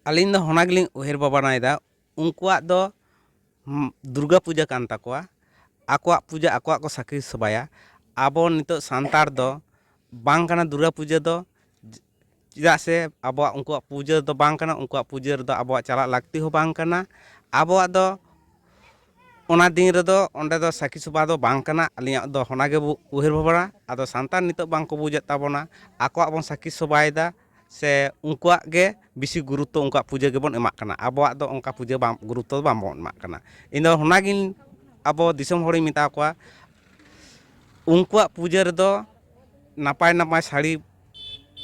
ᱟᱹᱞᱤᱧ ᱫᱚ ᱚᱱᱟ ᱜᱮᱞᱤᱧ ᱩᱭᱦᱟᱹᱨ ᱵᱷᱟᱵᱽᱱᱟᱭᱮᱫᱟ, ᱩᱱᱠᱩᱣᱟᱜ ᱫᱚ ᱦᱩᱸ, ᱫᱩᱨᱜᱟᱹ ᱯᱩᱡᱟᱹ ᱠᱟᱱ ᱛᱟᱠᱚᱣᱟ, ᱟᱠᱚᱣᱟᱜ ᱯᱩᱡᱟᱹ ᱟᱠᱚᱣᱟᱜ ᱠᱚ ᱥᱟᱹᱠᱷᱤ ᱥᱚᱵᱷᱟᱭᱟ᱾ ᱟᱵᱚ ᱱᱤᱛᱚᱜ ᱥᱟᱱᱛᱟᱲ ᱫᱚ ᱵᱟᱝ ᱠᱟᱱᱟ ᱫᱩᱨᱜᱟᱹ ᱯᱩᱡᱟᱹ ᱫᱚ, ᱪᱮᱫᱟᱜ ᱥᱮ ᱟᱵᱚᱣᱟᱜ ᱩᱱᱠᱩᱣᱟᱜ ᱯᱩᱡᱟᱹ ᱫᱚ ᱵᱟᱝ ᱠᱟᱱᱟ, ᱩᱱᱠᱩᱣᱟᱜ ᱯᱩᱡᱟᱹ ᱨᱮᱫᱚ ᱟᱵᱚᱣᱟᱜ ᱪᱟᱞᱟᱜ ᱞᱟᱹᱠᱛᱤ ᱦᱚᱸ ᱵᱟᱝ ᱠᱟᱱᱟ᱾ ᱟᱵᱚᱣᱟᱜ ᱫᱚ ᱚᱱᱟ ᱫᱤᱱ ᱨᱮᱫᱚ ᱚᱸᱰᱮ ᱫᱚ ᱥᱟᱹᱠᱷᱤ ᱥᱚᱵᱷᱟ ᱫᱚ ᱵᱟᱝ ᱠᱟᱱᱟ, ᱟᱹᱞᱤᱧᱟᱜ ᱫᱚ ᱚᱱᱟ ᱜᱮ ᱵᱚ-, ᱩᱭᱦᱟᱹᱨ ᱵᱷᱟᱵᱽᱱᱟ᱾ ᱟᱫᱚ ᱥᱟᱱᱛᱟᱲ ᱱᱤᱛᱚᱜ ᱵᱟᱝ ᱠᱚ ᱵᱩᱡᱮᱫ ᱛᱟᱵᱚᱱᱟ, ᱟᱠᱚᱣᱟᱜ ᱵᱚᱱ ᱥᱟᱹᱠᱷᱤ ᱥᱚᱵᱷᱟᱭᱮᱫᱟ ᱥᱮ ᱩᱱᱠᱩᱣᱟᱜ ᱜᱮ ᱵᱮᱥᱤ ᱜᱩᱨᱩᱛᱛᱚ, ᱩᱱᱠᱩᱣᱟᱜ ᱯᱩᱡᱟᱹ ᱜᱮᱵᱚᱱ ᱮᱢᱟᱜ ᱠᱟᱱᱟ, ᱟᱵᱚᱣᱟᱜ ᱫᱚ ᱚᱱᱠᱟ ᱯᱩᱡᱟᱹ ᱵᱟᱝ, ᱜᱩᱨᱩᱛᱛᱚ ᱫᱚ ᱵᱟᱝ ᱵᱚᱱ ᱮᱢᱟᱜ ᱠᱟᱱᱟ᱾ ᱤᱧ ᱫᱚ ᱚᱱᱟᱜᱤᱧ ᱟᱵᱚ ᱫᱤᱥᱚᱢ ᱦᱚᱲᱤᱧ ᱢᱮᱛᱟ ᱠᱚᱣᱟ, ᱩᱱᱠᱩᱣᱟᱜ ᱯᱩᱡᱟᱹ ᱨᱮᱫᱚ ᱱᱟᱯᱟᱭ ᱱᱟᱯᱟᱭ ᱥᱟᱹᱲᱤ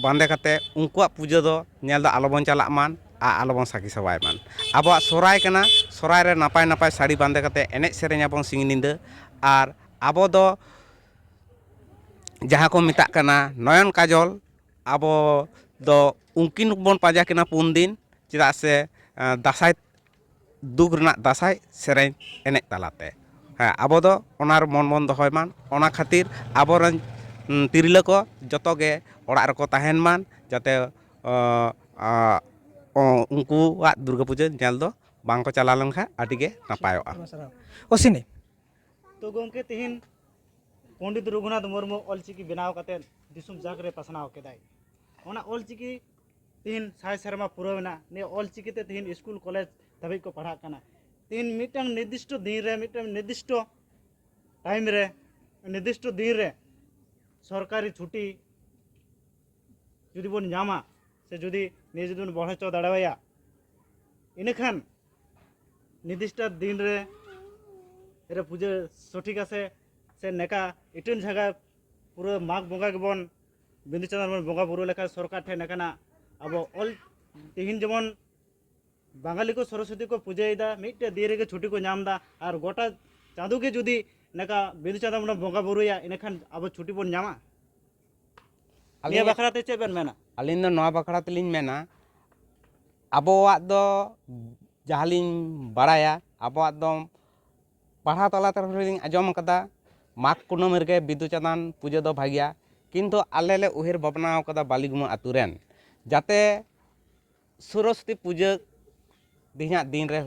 ᱵᱟᱸᱫᱮ ᱠᱟᱛᱮ ᱩᱱᱠᱩᱣᱟᱜ ᱯᱩᱡᱟᱹ ᱫᱚ ᱧᱮᱞ ᱫᱚ ᱟᱞᱚᱵᱚᱱ ᱪᱟᱞᱟᱜ ᱢᱟᱱ ᱟᱨ ᱟᱞᱚᱵᱚᱱ ᱥᱟᱹᱠᱷᱤ ᱥᱚᱵᱷᱟᱭ ᱢᱟᱱ᱾ ᱟᱵᱚᱣᱟᱜ ᱥᱚᱦᱨᱟᱭ ᱠᱟᱱᱟ, ᱥᱚᱦᱨᱟᱭ ᱨᱮ ᱱᱟᱯᱟᱭ ᱱᱟᱯᱟᱭ ᱥᱟᱹᱲᱤ ᱵᱟᱸᱫᱮ ᱠᱟᱛᱮ ᱮᱱᱮᱡ ᱥᱮᱨᱮᱧ ᱟᱵᱚᱱ ᱥᱤᱧ ᱧᱤᱫᱟᱹ᱾ ᱟᱨ ᱟᱵᱚ ᱫᱚ ᱡᱟᱦᱟᱸ ᱠᱚ ᱢᱮᱛᱟᱜ ᱠᱟᱱᱟ ᱱᱚᱭᱚᱱ ᱠᱟᱡᱚᱞ, ᱟᱵᱚ ᱫᱚ ᱩᱱᱠᱤᱱ ᱵᱚᱱ ᱯᱟᱸᱡᱟ ᱠᱤᱱᱟ ᱯᱩᱱ ᱫᱤᱱ, ᱪᱮᱫᱟᱜ ᱥᱮ ᱫᱟᱸᱥᱟᱭ, ᱫᱩᱠ ᱨᱮᱱᱟᱜ ᱫᱟᱸᱥᱟᱭ ᱥᱮᱨᱮᱧ ᱮᱱᱮᱡ ᱛᱟᱞᱟᱛᱮ᱾ ᱦᱮᱸ, ᱟᱵᱚ ᱫᱚ ᱚᱱᱟ ᱨᱮ ᱢᱚᱱ ᱵᱚᱱ ᱫᱚᱦᱚᱭ ᱢᱟ᱾ ᱚᱱᱟ ᱠᱷᱟᱹᱛᱤᱨ ᱟᱵᱚᱨᱮᱱ ᱛᱤᱨᱞᱟᱹ ᱠᱚ ᱡᱚᱛᱚ ᱜᱮ ᱚᱲᱟᱜ ᱨᱮᱠᱚ ᱛᱟᱦᱮᱱ ᱢᱟ, ᱡᱟᱛᱮ ᱩᱱᱠᱩᱣᱟᱜ ᱫᱩᱨᱜᱟᱹ ᱯᱩᱡᱟᱹ ᱧᱮᱞ ᱫᱚ ᱵᱟᱝ ᱠᱚ ᱪᱟᱞᱟᱣ ᱞᱮᱱᱠᱷᱟᱱ ᱟᱹᱰᱤ ᱜᱮ ᱱᱟᱯᱟᱭᱚᱜᱼᱟ᱾ ᱚᱥᱤᱱᱤ᱾ ᱛᱚ ᱜᱚᱢᱠᱮ, ᱛᱮᱦᱮᱧ ᱯᱚᱱᱰᱤᱛ ᱨᱚᱜᱷᱩᱱᱟᱛᱷ ᱢᱩᱨᱢᱩ ᱚᱞᱪᱤᱠᱤ ᱵᱮᱱᱟᱣ ᱠᱟᱛᱮ ᱫᱤᱥᱚᱢ ᱡᱟᱠ ᱨᱮ ᱯᱟᱥᱱᱟᱣ ᱠᱮᱫᱟᱭ᱾ ᱚᱱᱟ ᱚᱞᱪᱤᱠᱤ ᱛᱮᱦᱮᱧ ᱥᱟᱭ ᱥᱮᱨᱢᱟ ᱯᱩᱨᱟᱹᱣ ᱮᱱᱟ᱾ ᱱᱤᱭᱟᱹ ᱚᱞᱪᱤᱠᱤ ᱛᱮ ᱛᱮᱦᱮᱧ ᱥᱠᱩᱞ ᱠᱚᱞᱮᱡᱽ ᱫᱷᱟᱹᱵᱤᱡ ᱠᱚ ᱯᱟᱲᱦᱟᱜ ᱠᱟᱱᱟ᱾ ᱛᱮᱦᱮᱧ ᱢᱤᱫᱴᱟᱝ ᱱᱤᱨᱫᱤᱥᱴᱚ ᱫᱤᱱ ᱨᱮ, ᱢᱤᱫᱴᱟᱝ ᱱᱤᱨᱫᱤᱥᱴᱚ ᱴᱟᱭᱤᱢ ᱨᱮ, ᱱᱤᱨᱫᱤᱥᱴᱚ ᱫᱤᱱ ᱨᱮ ᱥᱚᱨᱠᱟᱨᱤ ᱪᱷᱩᱴᱤ ᱡᱩᱫᱤ ᱵᱚᱱ ᱧᱟᱢᱟ, ᱥᱮ ᱡᱩᱫᱤ ᱱᱤᱭᱟᱹ ᱡᱩᱫᱤ ᱵᱚᱱ ᱵᱚᱲᱦᱮ ᱦᱚᱪᱚ ᱫᱟᱲᱮᱣᱟᱭᱟ, ᱤᱱᱟᱹᱠᱷᱟᱱ ᱱᱤᱨᱫᱤᱥᱴᱟ ᱫᱤᱱ ᱨᱮ, ᱨᱮ ᱯᱩᱡᱟᱹ ᱥᱚᱴᱷᱤᱠᱟ ᱥᱮ, ᱥᱮ ᱱᱮᱠᱟ ᱤᱴᱟᱹᱱ ᱡᱟᱭᱜᱟ ᱯᱩᱨᱟᱹ ᱢᱟᱜᱽ ᱵᱚᱸᱜᱟ ᱜᱮᱵᱚᱱ ᱵᱤᱸᱫᱩ ᱪᱟᱸᱫᱟᱱ ᱵᱚᱱ ᱵᱚᱸᱜᱟ ᱵᱩᱨᱩ ᱞᱮᱠᱷᱟᱱ ᱥᱚᱨᱠᱟᱨ ᱴᱷᱮᱱ ᱱᱮᱠᱟᱱᱟᱜ ᱟᱵᱚ ᱚᱞ ᱛᱮᱦᱮᱧ ᱡᱮᱢᱚᱱ ᱵᱟᱝᱜᱟᱞᱤ ᱠᱚ ᱥᱚᱨᱚᱥᱚᱛᱤ ᱠᱚ ᱯᱩᱡᱟᱹᱭᱮᱫᱟ, ᱢᱤᱫᱴᱮᱡ ᱫᱤᱱ ᱨᱮᱜᱮ ᱪᱷᱩᱴᱤ ᱠᱚ ᱧᱟᱢ ᱮᱫᱟ, ᱟᱨ ᱜᱚᱴᱟ ᱪᱟᱸᱫᱳ ᱜᱮ ᱡᱩᱫᱤ ᱱᱮᱠᱟ ᱵᱤᱸᱫᱩ ᱪᱟᱸᱫᱟᱱ ᱵᱚᱱ ᱵᱚᱸᱜᱟ ᱵᱩᱨᱩᱭᱟ, ᱤᱱᱟᱹᱠᱷᱟᱱ ᱟᱵᱚ ᱪᱷᱩᱴᱤ ᱵᱚᱱ ᱧᱟᱢᱟ? ᱱᱤᱭᱟᱹ ᱟᱹᱞᱤᱧ ᱵᱟᱠᱷᱨᱟ ᱛᱮ ᱪᱮᱫ ᱵᱮᱱ ᱢᱮᱱᱟ? ᱟᱹᱞᱤᱧ ᱫᱚ ᱱᱚᱣᱟ ᱵᱟᱠᱷᱨᱟ ᱛᱮᱞᱤᱧ ᱢᱮᱱᱟ, ᱟᱵᱚᱣᱟᱜ ᱫᱚ ᱡᱟᱦᱟᱸ ᱞᱤᱧ ᱵᱟᱲᱟᱭᱟ, ᱟᱵᱚᱣᱟᱜ ᱫᱚ ᱯᱟᱲᱦᱟᱣ ᱛᱟᱞᱟ ᱛᱮ ᱨᱮᱦᱚᱸ ᱞᱤᱧ ᱟᱸᱡᱚᱢ ᱠᱟᱫᱟ, ᱢᱟᱜᱽ ᱠᱩᱱᱟᱹᱢᱤ ᱨᱮᱜᱮ ᱵᱤᱫᱩ ᱪᱟᱸᱫᱟᱱ ᱯᱩᱡᱟᱹ ᱫᱚ ᱵᱷᱟᱜᱮᱭᱟ᱾ ᱠᱤᱱᱛᱩ ᱟᱞᱮ ᱞᱮ ᱩᱭᱦᱟᱹᱨ ᱵᱷᱟᱵᱽᱱᱟ ᱠᱟᱫᱟ ᱵᱟᱹᱞᱤᱜᱩᱢᱟᱹ ᱟᱹᱛᱩ ᱨᱮᱱ, ᱡᱟᱛᱮ ᱥᱚᱨᱚᱥᱚᱛᱤ ᱯᱩᱡᱟᱹ ᱛᱮᱦᱮᱧᱟᱜ ᱫᱤᱱ ᱨᱮ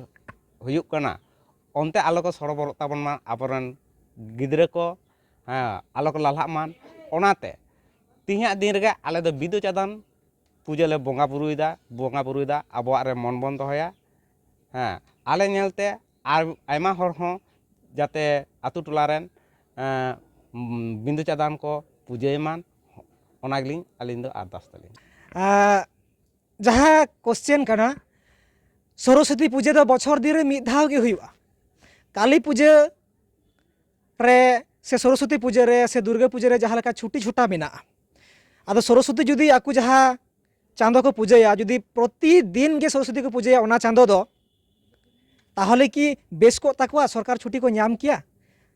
ᱦᱩᱭᱩᱜ ᱠᱟᱱᱟ, ᱚᱱᱛᱮ ᱟᱞᱚ ᱠᱚ ᱥᱚᱲᱚᱵᱚᱞᱚᱜ ᱛᱟᱵᱚᱱ ᱢᱟ ᱟᱵᱚᱨᱮᱱ ᱜᱤᱫᱽᱨᱟᱹ ᱠᱚ, ᱦᱮᱸ, ᱟᱞᱚ ᱠᱚ ᱞᱟᱞᱦᱟᱜ ᱢᱟ᱾ ᱚᱱᱟᱛᱮ ᱛᱮᱦᱮᱧᱟᱜ ᱫᱤᱱ ᱨᱮᱜᱮ ᱟᱞᱮ ᱫᱚ ᱵᱤᱫᱩ ᱪᱟᱸᱫᱟᱱ ᱯᱩᱡᱟᱹ ᱞᱮ ᱵᱚᱸᱜᱟ ᱵᱩᱨᱩᱭᱮᱫᱟ, ᱵᱚᱸᱜᱟ ᱵᱩᱨᱩᱭᱮᱫᱟ, ᱟᱵᱚᱣᱟᱜ ᱨᱮ ᱢᱚᱱ ᱵᱚᱱ ᱫᱚᱦᱚᱭᱟ᱾ ᱦᱮᱸ, ᱟᱞᱮ ᱧᱮᱞᱛᱮ ᱟᱨ ᱟᱭᱢᱟ ᱦᱚᱲ ᱦᱚᱸ ᱡᱟᱛᱮ ᱟᱛᱳ ᱴᱚᱞᱟ ᱨᱮᱱ, ᱮᱸ, ᱵᱤᱸᱫᱩ ᱪᱟᱸᱫᱟᱱ ᱠᱚ ᱯᱩᱡᱟᱹᱭ ᱢᱟᱱ, ᱚᱱᱟ ᱜᱮᱞᱤᱧ ᱟᱹᱞᱤᱧ ᱫᱚ ᱟᱨᱫᱟᱥ ᱛᱟᱹᱞᱤᱧ᱾ ᱟᱸ, ᱡᱟᱦᱟᱸ ᱠᱚᱥᱪᱮᱱ ᱠᱟᱱᱟ, ᱥᱚᱨᱚᱥᱚᱛᱤ ᱯᱩᱡᱟᱹ ᱫᱚ ᱵᱚᱪᱷᱚᱨ ᱫᱤᱱ ᱨᱮ ᱢᱤᱫ ᱫᱷᱟᱣ ᱜᱮ ᱦᱩᱭᱩᱜᱼᱟ᱾ ᱠᱟᱹᱞᱤ ᱯᱩᱡᱟᱹ ᱨᱮ ᱥᱮ ᱥᱚᱨᱚᱥᱚᱛᱤ ᱯᱩᱡᱟᱹ ᱨᱮ ᱥᱮ ᱫᱩᱨᱜᱟᱹ ᱯᱩᱡᱟᱹ ᱨᱮ ᱡᱟᱦᱟᱸ ᱞᱮᱠᱟ ᱪᱷᱩᱴᱤ ᱪᱷᱩᱴᱟ ᱢᱮᱱᱟᱜᱼᱟ, ᱟᱫᱚ ᱥᱚᱨᱚᱥᱚᱛᱤ ᱡᱩᱫᱤ ᱟᱠᱚ ᱡᱟᱦᱟᱸ ᱪᱟᱸᱫᱚ ᱠᱚ ᱯᱩᱡᱟᱹᱭᱟ, ᱡᱩᱫᱤ ᱯᱨᱚᱛᱤᱫᱤᱱ ᱜᱮ ᱥᱚᱨᱚᱥᱚᱛᱤ ᱠᱚ ᱯᱩᱡᱟᱹᱭᱟ ᱚᱱᱟ ᱪᱟᱸᱫᱚ ᱫᱚ, ᱛᱟᱦᱚᱞᱮ ᱠᱤ ᱵᱮᱥ ᱠᱚᱜ ᱛᱟᱠᱚᱣᱟ? ᱥᱚᱨᱠᱟᱨ ᱪᱷᱩᱴᱤ ᱠᱚ ᱧᱟᱢ ᱠᱮᱭᱟ?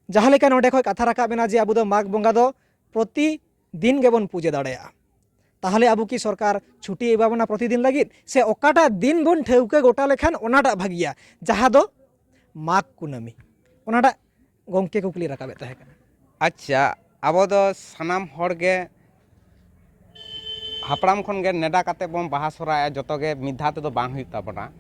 ᱡᱟᱦᱟᱸ ᱞᱮᱠᱟ ᱱᱚᱰᱮ ᱠᱷᱚᱱ ᱠᱟᱛᱷᱟ ᱨᱟᱠᱟᱵ ᱮᱱᱟ ᱡᱮ ᱟᱵᱚ ᱫᱚ ᱢᱟᱜᱽ ᱵᱚᱸᱜᱟ ᱫᱚ ᱯᱨᱚᱛᱤ ᱫᱤᱱ ᱜᱮᱵᱚᱱ ᱯᱩᱡᱟᱹ ᱫᱟᱲᱮᱭᱟᱜᱼᱟ, ᱛᱟᱦᱚᱞᱮ ᱟᱵᱚ ᱠᱤ ᱥᱚᱨᱠᱟᱨ ᱪᱷᱩᱴᱤ ᱮᱢᱟ ᱵᱚᱱᱟ ᱯᱨᱚᱛᱤᱫᱤᱱ ᱞᱟᱹᱜᱤᱫ? ᱥᱮ ᱚᱠᱟᱴᱟᱜ ᱫᱤᱱ ᱵᱚᱱ ᱴᱷᱟᱹᱣᱠᱟᱹ ᱜᱚᱴᱟ ᱞᱮᱠᱷᱟᱱ ᱚᱱᱟᱴᱟᱜ ᱵᱷᱟᱹᱜᱤᱭᱟ, ᱡᱟᱦᱟᱸ ᱫᱚ ᱢᱟᱜᱽ ᱠᱩᱱᱟᱹᱢᱤ? ᱚᱱᱟᱴᱟᱜ ᱜᱚᱢᱠᱮ ᱠᱩᱠᱞᱤ ᱨᱟᱠᱟᱵᱮᱫ ᱛᱟᱦᱮᱸ ᱠᱟᱱᱟ᱾ ᱟᱪᱪᱷᱟ, ᱟᱵᱚ ᱫᱚ ᱥᱟᱱᱟᱢ ᱦᱚᱲ ᱜᱮ ᱦᱟᱯᱲᱟᱢ ᱠᱷᱚᱱ ᱜᱮ ᱱᱮᱰᱟ ᱠᱟᱛᱮ ᱵᱚᱱ ᱵᱟᱦᱟ ᱥᱚᱦᱨᱟᱭᱟ, ᱡᱚᱛᱚ ᱜᱮ ᱢᱤᱫ ᱫᱷᱟᱣ ᱛᱮᱫᱚ ᱵᱟᱝ ᱦᱩᱭᱩᱜ ᱛᱟᱵᱚᱱᱟ᱾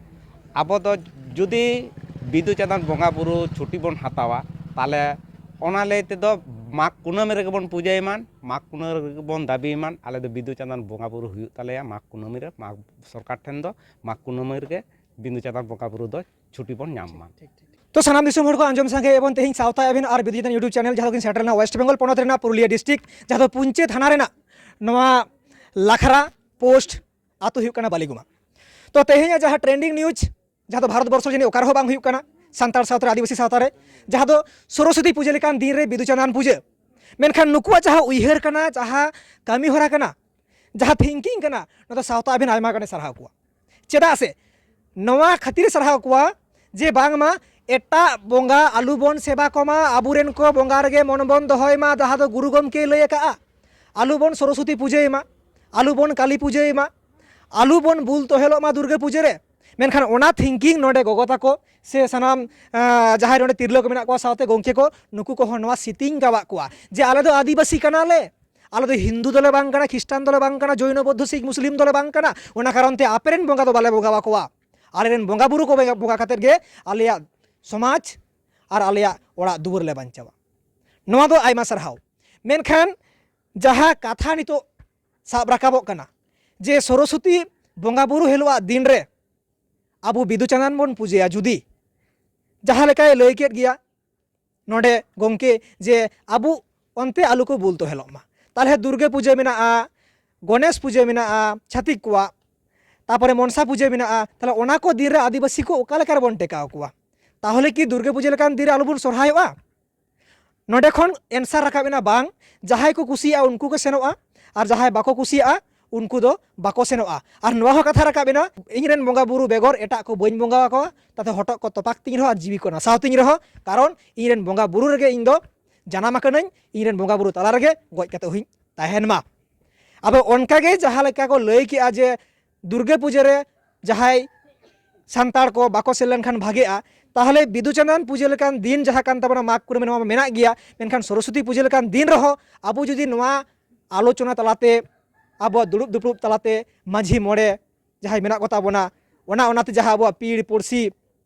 ᱟᱵᱚ ᱫᱚ ᱡᱩᱫᱤ ᱵᱤᱫᱩ ᱪᱟᱸᱫᱟᱱ ᱵᱚᱸᱜᱟ ᱵᱩᱨᱩ ᱪᱷᱩᱴᱤ ᱵᱚᱱ ᱦᱟᱛᱟᱣᱟ, ᱛᱟᱦᱚᱞᱮ ᱚᱱᱟ ᱞᱟᱹᱭ ᱛᱮᱫᱚ ᱢᱟᱜᱽ ᱠᱩᱱᱟᱹᱢᱤ ᱨᱮᱜᱮ ᱵᱚᱱ ᱯᱩᱡᱟᱹᱭ ᱢᱟᱱ, ᱢᱟᱜᱽ ᱠᱩᱱᱟᱹᱢᱤ ᱨᱮᱜᱮ ᱵᱚᱱ ᱫᱟᱹᱵᱤᱭ ᱢᱟᱱ, ᱟᱞᱮ ᱫᱚ ᱵᱤᱫᱩ ᱪᱟᱸᱫᱟᱱ ᱵᱚᱸᱜᱟ ᱵᱩᱨᱩ ᱦᱩᱭᱩᱜ ᱛᱟᱞᱮᱭᱟ ᱢᱟᱜᱽ ᱠᱩᱱᱟᱹᱢᱤ ᱨᱮ, ᱢᱟᱜᱽ ᱥᱚᱨᱠᱟᱨ ᱴᱷᱮᱱ ᱫᱚ ᱢᱟᱜᱽ ᱠᱩᱱᱟᱹᱢᱤ ᱨᱮᱜᱮ ᱵᱤᱫᱩ ᱪᱟᱸᱫᱟᱱ ᱵᱚᱸᱜᱟ ᱵᱩᱨᱩ ᱫᱚ ᱪᱷᱩᱴᱤ ᱵᱚᱱ ᱧᱟᱢ ᱢᱟ᱾ ᱴᱷᱤᱠ, ᱴᱷᱤᱠ, ᱴᱷᱤᱠ᱾ ᱛᱚ ᱥᱟᱱᱟᱢ ᱫᱤᱥᱚᱢ ᱦᱚᱲ ᱠᱚ ᱟᱸᱡᱚᱢ ᱥᱟᱸᱜᱮ ᱮᱵᱚᱝ ᱛᱮᱦᱮᱧ ᱥᱟᱶᱛᱟ ᱮᱵᱷᱮᱱ ᱟᱨ ᱵᱤᱫᱩ ᱪᱟᱸᱫᱟᱱ YouTube channel, ᱡᱟᱦᱟᱸ ᱫᱚ ᱠᱤᱱ ᱥᱮᱴᱮᱨ ᱞᱮᱱᱟ ᱳᱭᱮᱥᱴ ᱵᱮᱝᱜᱚᱞ ᱯᱚᱱᱚᱛ ᱨᱮᱱᱟᱜ ᱯᱩᱨᱩᱞᱤᱭᱟᱹ ᱰᱤᱥᱴᱨᱤᱠᱴ, ᱡᱟᱦᱟᱸ ᱫᱚ ᱯᱩᱧᱪᱮ ᱛᱷᱟᱱᱟ ᱨᱮᱱᱟᱜ ᱱᱚᱣᱟ ᱞᱟᱠᱷᱨᱟ ᱯᱳᱥᱴ ᱟᱹᱛᱩ ᱦᱩᱭᱩᱜ ᱠᱟᱱᱟ ᱵᱟᱹᱞᱤᱜᱩᱢᱟ᱾ ᱛᱚ ᱛᱮᱦᱮᱧᱟᱜ ᱡᱟᱦᱟᱸ trending news, ᱡᱟᱦᱟᱸ ᱫᱚ ᱵᱷᱟᱨᱚᱛ ᱵᱚᱨᱥᱚ ᱡᱟᱹᱱᱤᱡ ᱚᱠᱟ ᱨᱮᱦᱚᱸ ᱵᱟᱝ ᱦᱩᱭᱩᱜ ᱠᱟᱱᱟ, ᱥᱟᱱᱛᱟᱲ ᱥᱟᱶᱛᱟ ᱨᱮ, ᱟᱹᱫᱤᱵᱟᱹᱥᱤ ᱥᱟᱶᱛᱟ ᱨᱮ, ᱡᱟᱦᱟᱸ ᱫᱚ ᱥᱚᱨᱚᱥᱚᱛᱤ ᱯᱩᱡᱟᱹ ᱞᱮᱠᱟᱱ ᱫᱤᱱ ᱨᱮ ᱵᱤᱫᱩ ᱪᱟᱸᱫᱟᱱ ᱯᱩᱡᱟᱹ᱾ ᱢᱮᱱᱠᱷᱟᱱ ᱱᱩᱠᱩᱣᱟᱜ ᱡᱟᱦᱟᱸ ᱩᱭᱦᱟᱹᱨ ᱠᱟᱱᱟ, ᱡᱟᱦᱟᱸ ᱠᱟᱹᱢᱤ ᱦᱚᱨᱟ ᱠᱟᱱᱟ, ᱡᱟᱦᱟᱸ thinking ᱠᱟᱱᱟ, ᱱᱚᱣᱟ ᱫᱚ ᱥᱟᱶᱛᱟ ᱟᱹᱵᱤᱱ ᱟᱭᱢᱟ ᱜᱟᱱᱮ ᱥᱟᱨᱦᱟᱣ ᱠᱚᱣᱟ᱾ ᱪᱮᱫᱟᱜ ᱥᱮ ᱱᱚᱣᱟ ᱠᱷᱟᱹᱛᱤᱨ ᱥᱟᱨᱦᱟᱣ ᱠᱚᱣᱟ ᱡᱮ ᱵᱟᱝᱢᱟ ᱮᱴᱟᱜ ᱵᱚᱸᱜᱟ ᱟᱞᱚ ᱵᱚᱱ ᱥᱮᱵᱟ ᱠᱚᱢᱟ, ᱟᱵᱚᱨᱮᱱ ᱠᱚ ᱵᱚᱸᱜᱟ ᱨᱮᱜᱮ ᱢᱚᱱ ᱵᱚᱱ ᱫᱚᱦᱚᱭ ᱢᱟ, ᱡᱟᱦᱟᱸ ᱫᱚ ᱜᱩᱨᱩ ᱜᱚᱢᱠᱮᱭ ᱞᱟᱹᱭ ᱟᱠᱟᱫᱼᱟ᱾ ᱟᱞᱚ ᱵᱚᱱ ᱥᱚᱨᱚᱥᱚᱛᱤ ᱯᱩᱡᱟᱹᱭ ᱢᱟ, ᱟᱞᱚ ᱵᱚᱱ ᱠᱟᱹᱞᱤ ᱯᱩᱡᱟᱹᱭ ᱢᱟ, ᱟᱞᱚ ᱵᱚᱱ ᱵᱩᱞ ᱛᱚᱦᱮᱞᱚᱜ ᱢᱟ ᱫᱩᱨᱜᱟᱹ ᱯᱩᱡᱟᱹ ᱨᱮ᱾ ᱢᱮᱱᱠᱷᱟᱱ ᱚᱱᱟ thinking ᱱᱚᱰᱮ ᱜᱚᱜᱚ ᱛᱟᱠᱚ ᱥᱮ ᱥᱟᱱᱟᱢ, ᱟᱸ, ᱡᱟᱦᱟᱸᱭ ᱱᱚᱰᱮ ᱛᱤᱨᱞᱟᱹ ᱠᱚ ᱢᱮᱱᱟᱜ ᱠᱚᱣᱟ, ᱥᱟᱶᱛᱮ ᱜᱚᱢᱠᱮ ᱠᱚ, ᱱᱩᱠᱩ ᱠᱚᱦᱚᱸ ᱱᱚᱣᱟ ᱥᱤᱛᱤᱝ ᱠᱟᱣᱟᱫ ᱠᱚᱣᱟ ᱡᱮ ᱟᱞᱮ ᱫᱚ ᱟᱹᱫᱤᱵᱟᱹᱥᱤ ᱠᱟᱱᱟᱞᱮ, ᱟᱞᱮ ᱫᱚ ᱦᱤᱱᱫᱩ ᱫᱚᱞᱮ ᱵᱟᱝ ᱠᱟᱱᱟ, ᱠᱷᱨᱤᱥᱴᱟᱱ ᱫᱚᱞᱮ ᱵᱟᱝ ᱠᱟᱱᱟ, ᱡᱳᱭᱱᱚ, ᱵᱳᱫᱽᱫᱷᱚ, ᱥᱤᱠᱷ, ᱢᱩᱥᱞᱤᱢ ᱫᱚᱞᱮ ᱵᱟᱝ ᱠᱟᱱᱟ, ᱚᱱᱟ ᱠᱟᱨᱚᱱ ᱛᱮ ᱟᱯᱮᱨᱮᱱ ᱵᱚᱸᱜᱟ ᱫᱚ ᱵᱟᱞᱮ ᱵᱚᱸᱜᱟ ᱟᱠᱚᱣᱟ᱾ ᱟᱞᱮᱨᱮᱱ ᱵᱚᱸᱜᱟ ᱵᱩᱨᱩ ᱠᱚ ᱵᱚᱸᱜᱟ ᱠᱟᱛᱮᱫ ᱜᱮ ᱟᱞᱮᱭᱟᱜ ᱥᱚᱢᱟᱡᱽ ᱟᱨ ᱟᱞᱮᱭᱟᱜ ᱚᱲᱟᱜ ᱫᱩᱣᱟᱹᱨ ᱞᱮ ᱵᱟᱧᱪᱟᱣᱟ᱾ ᱱᱚᱣᱟ ᱫᱚ ᱟᱭᱢᱟ ᱥᱟᱨᱦᱟᱣ᱾ ᱢᱮᱱᱠᱷᱟᱱ ᱡᱟᱦᱟᱸ ᱠᱟᱛᱷᱟ ᱱᱤᱛᱚᱜ ᱥᱟᱵ ᱨᱟᱠᱟᱵᱚᱜ ᱠᱟᱱᱟ ᱡᱮ ᱥᱚᱨᱚᱥᱚᱛᱤ ᱵᱚᱸᱜᱟ ᱵᱩᱨᱩ ᱦᱤᱞᱳᱜᱟᱜ ᱫᱤᱱ ᱨᱮ ᱟᱵᱚ ᱵᱤᱫᱩ ᱪᱟᱸᱫᱟᱱ ᱵᱚᱱ ᱯᱩᱡᱟᱹᱭᱟ, ᱡᱩᱫᱤ ᱡᱟᱦᱟᱸ ᱞᱮᱠᱟᱭ ᱞᱟᱹᱭ ᱠᱮᱫ ᱜᱮᱭᱟ ᱱᱚᱰᱮ ᱜᱚᱢᱠᱮ ᱡᱮ ᱟᱵᱚ ᱚᱱᱛᱮ ᱟᱞᱚ ᱠᱚ ᱵᱩᱞ ᱛᱚᱦᱮᱞᱚᱜ ᱢᱟ, ᱛᱟᱦᱚᱞᱮ ᱫᱩᱨᱜᱟᱹ ᱯᱩᱡᱟᱹ ᱢᱮᱱᱟᱜᱼᱟ, ᱜᱚᱱᱮᱥ ᱯᱩᱡᱟᱹ ᱢᱮᱱᱟᱜᱼᱟ ᱪᱷᱟᱹᱛᱤᱠ ᱠᱚᱣᱟᱜ, ᱛᱟᱨᱯᱚᱨᱮ ᱢᱚᱱᱥᱟ ᱯᱩᱡᱟᱹ ᱢᱮᱱᱟᱜᱼᱟ, ᱛᱟᱦᱚᱞᱮ ᱚᱱᱟ ᱠᱚ ᱫᱤᱱ ᱨᱮ ᱟᱹᱫᱤᱵᱟᱹᱥᱤ ᱠᱚ ᱚᱠᱟ ᱞᱮᱠᱟ ᱨᱮᱵᱚᱱ ᱴᱮᱠᱟᱣ ᱠᱚᱣᱟ? ᱛᱟᱦᱚᱞᱮ ᱠᱤ ᱫᱩᱨᱜᱟᱹ ᱯᱩᱡᱟᱹ ᱞᱮᱠᱟᱱ ᱫᱤᱱ ᱨᱮ ᱟᱞᱚ ᱵᱚᱱ ᱥᱚᱨᱦᱟᱭᱚᱜᱼᱟ? ᱱᱚᱰᱮ ᱠᱷᱚᱱ answer ᱨᱟᱠᱟᱵ ᱮᱱᱟ, ᱵᱟᱝ, ᱡᱟᱦᱟᱸᱭ ᱠᱚ ᱠᱩᱥᱤᱭᱟᱜᱼᱟ ᱩᱱᱠᱩ ᱠᱚ ᱥᱮᱱᱚᱜᱼᱟ, ᱟᱨ ᱡᱟᱦᱟᱸᱭ ᱵᱟᱠᱚ ᱠᱩᱥᱤᱭᱟᱜᱼᱟ ᱩᱱᱠᱩ ᱫᱚ ᱵᱟᱠᱚ ᱥᱮᱱᱚᱜᱼᱟ᱾ ᱟᱨ ᱱᱚᱣᱟ ᱦᱚᱸ ᱠᱟᱛᱷᱟ ᱨᱟᱠᱟᱵ ᱮᱱᱟ, ᱤᱧ ᱨᱮᱱ ᱵᱚᱸᱜᱟ ᱵᱩᱨᱩ ᱵᱮᱜᱚᱨ ᱮᱴᱟᱜ ᱠᱚ ᱵᱟᱹᱧ ᱵᱚᱸᱜᱟ ᱟᱠᱚᱣᱟ, ᱛᱟᱛᱮ ᱦᱚᱴᱚᱜ ᱠᱚ ᱛᱚᱯᱟᱜ ᱛᱤᱧ ᱨᱮᱦᱚᱸ ᱟᱨ ᱡᱤᱣᱤ ᱠᱚ ᱱᱟᱥᱟᱣ ᱛᱤᱧ ᱨᱮᱦᱚᱸ, ᱠᱟᱨᱚᱱ ᱤᱧ ᱨᱮᱱ ᱵᱚᱸᱜᱟ ᱵᱩᱨᱩ ᱨᱮᱜᱮ ᱤᱧ ᱫᱚ ᱡᱟᱱᱟᱢ ᱟᱠᱟᱱᱟᱹᱧ, ᱤᱧ ᱨᱮᱱ ᱵᱚᱸᱜᱟ ᱵᱩᱨᱩ ᱛᱟᱞᱟ ᱨᱮᱜᱮ ᱜᱚᱡ ᱠᱟᱛᱮ ᱦᱚᱸᱧ ᱛᱟᱦᱮᱱ ᱢᱟ᱾ ᱟᱫᱚ ᱚᱱᱠᱟᱜᱮ ᱡᱟᱦᱟᱸ ᱞᱮᱠᱟ ᱠᱚ ᱞᱟᱹᱭ ᱠᱮᱜᱼᱟ ᱡᱮ ᱫᱩᱨᱜᱟᱹ ᱯᱩᱡᱟᱹ ᱨᱮ ᱡᱟᱦᱟᱸᱭ ᱥᱟᱱᱛᱟᱲ ᱠᱚ ᱵᱟᱠᱚ ᱥᱮᱱ ᱞᱮᱱᱠᱷᱟᱱ ᱵᱷᱟᱜᱮᱜᱼᱟ, ᱛᱟᱦᱚᱞᱮ ᱵᱤᱫᱩ ᱪᱟᱸᱫᱟᱱ ᱯᱩᱡᱟᱹ ᱞᱮᱠᱟᱱ ᱫᱤᱱ ᱡᱟᱦᱟᱸ ᱠᱟᱱ ᱛᱟᱵᱚᱱᱟ, ᱢᱟᱜᱽ ᱠᱩᱱᱟᱹᱢᱤ, ᱱᱚᱣᱟ ᱢᱟ ᱢᱮᱱᱟᱜ ᱜᱮᱭᱟ, ᱢᱮᱱᱠᱷᱟᱱ ᱥᱚᱨᱚᱥᱚᱛᱤ ᱯᱩᱡᱟᱹ ᱞᱮᱠᱟᱱ ᱫᱤᱱ ᱨᱮᱦᱚᱸ ᱟᱵᱚ ᱡᱩᱫᱤ ᱱᱚᱣᱟ ᱟᱞᱳᱪᱚᱱᱟ ᱛᱟᱞᱟᱛᱮ, ᱟᱵᱚᱣᱟᱜ ᱫᱩᱲᱩᱵ ᱫᱩᱯᱲᱩᱵ ᱛᱟᱞᱟᱛᱮ ᱢᱟᱹᱡᱷᱤ ᱢᱚᱬᱮ ᱡᱟᱦᱟᱸᱭ ᱢᱮᱱᱟᱜ ᱠᱚ ᱛᱟᱵᱚᱱᱟ, ᱚᱱᱟ ᱚᱱᱟᱛᱮ ᱡᱟᱦᱟᱸ ᱟᱵᱚᱣᱟᱜ ᱯᱤᱲ ᱯᱩᱲᱥᱤ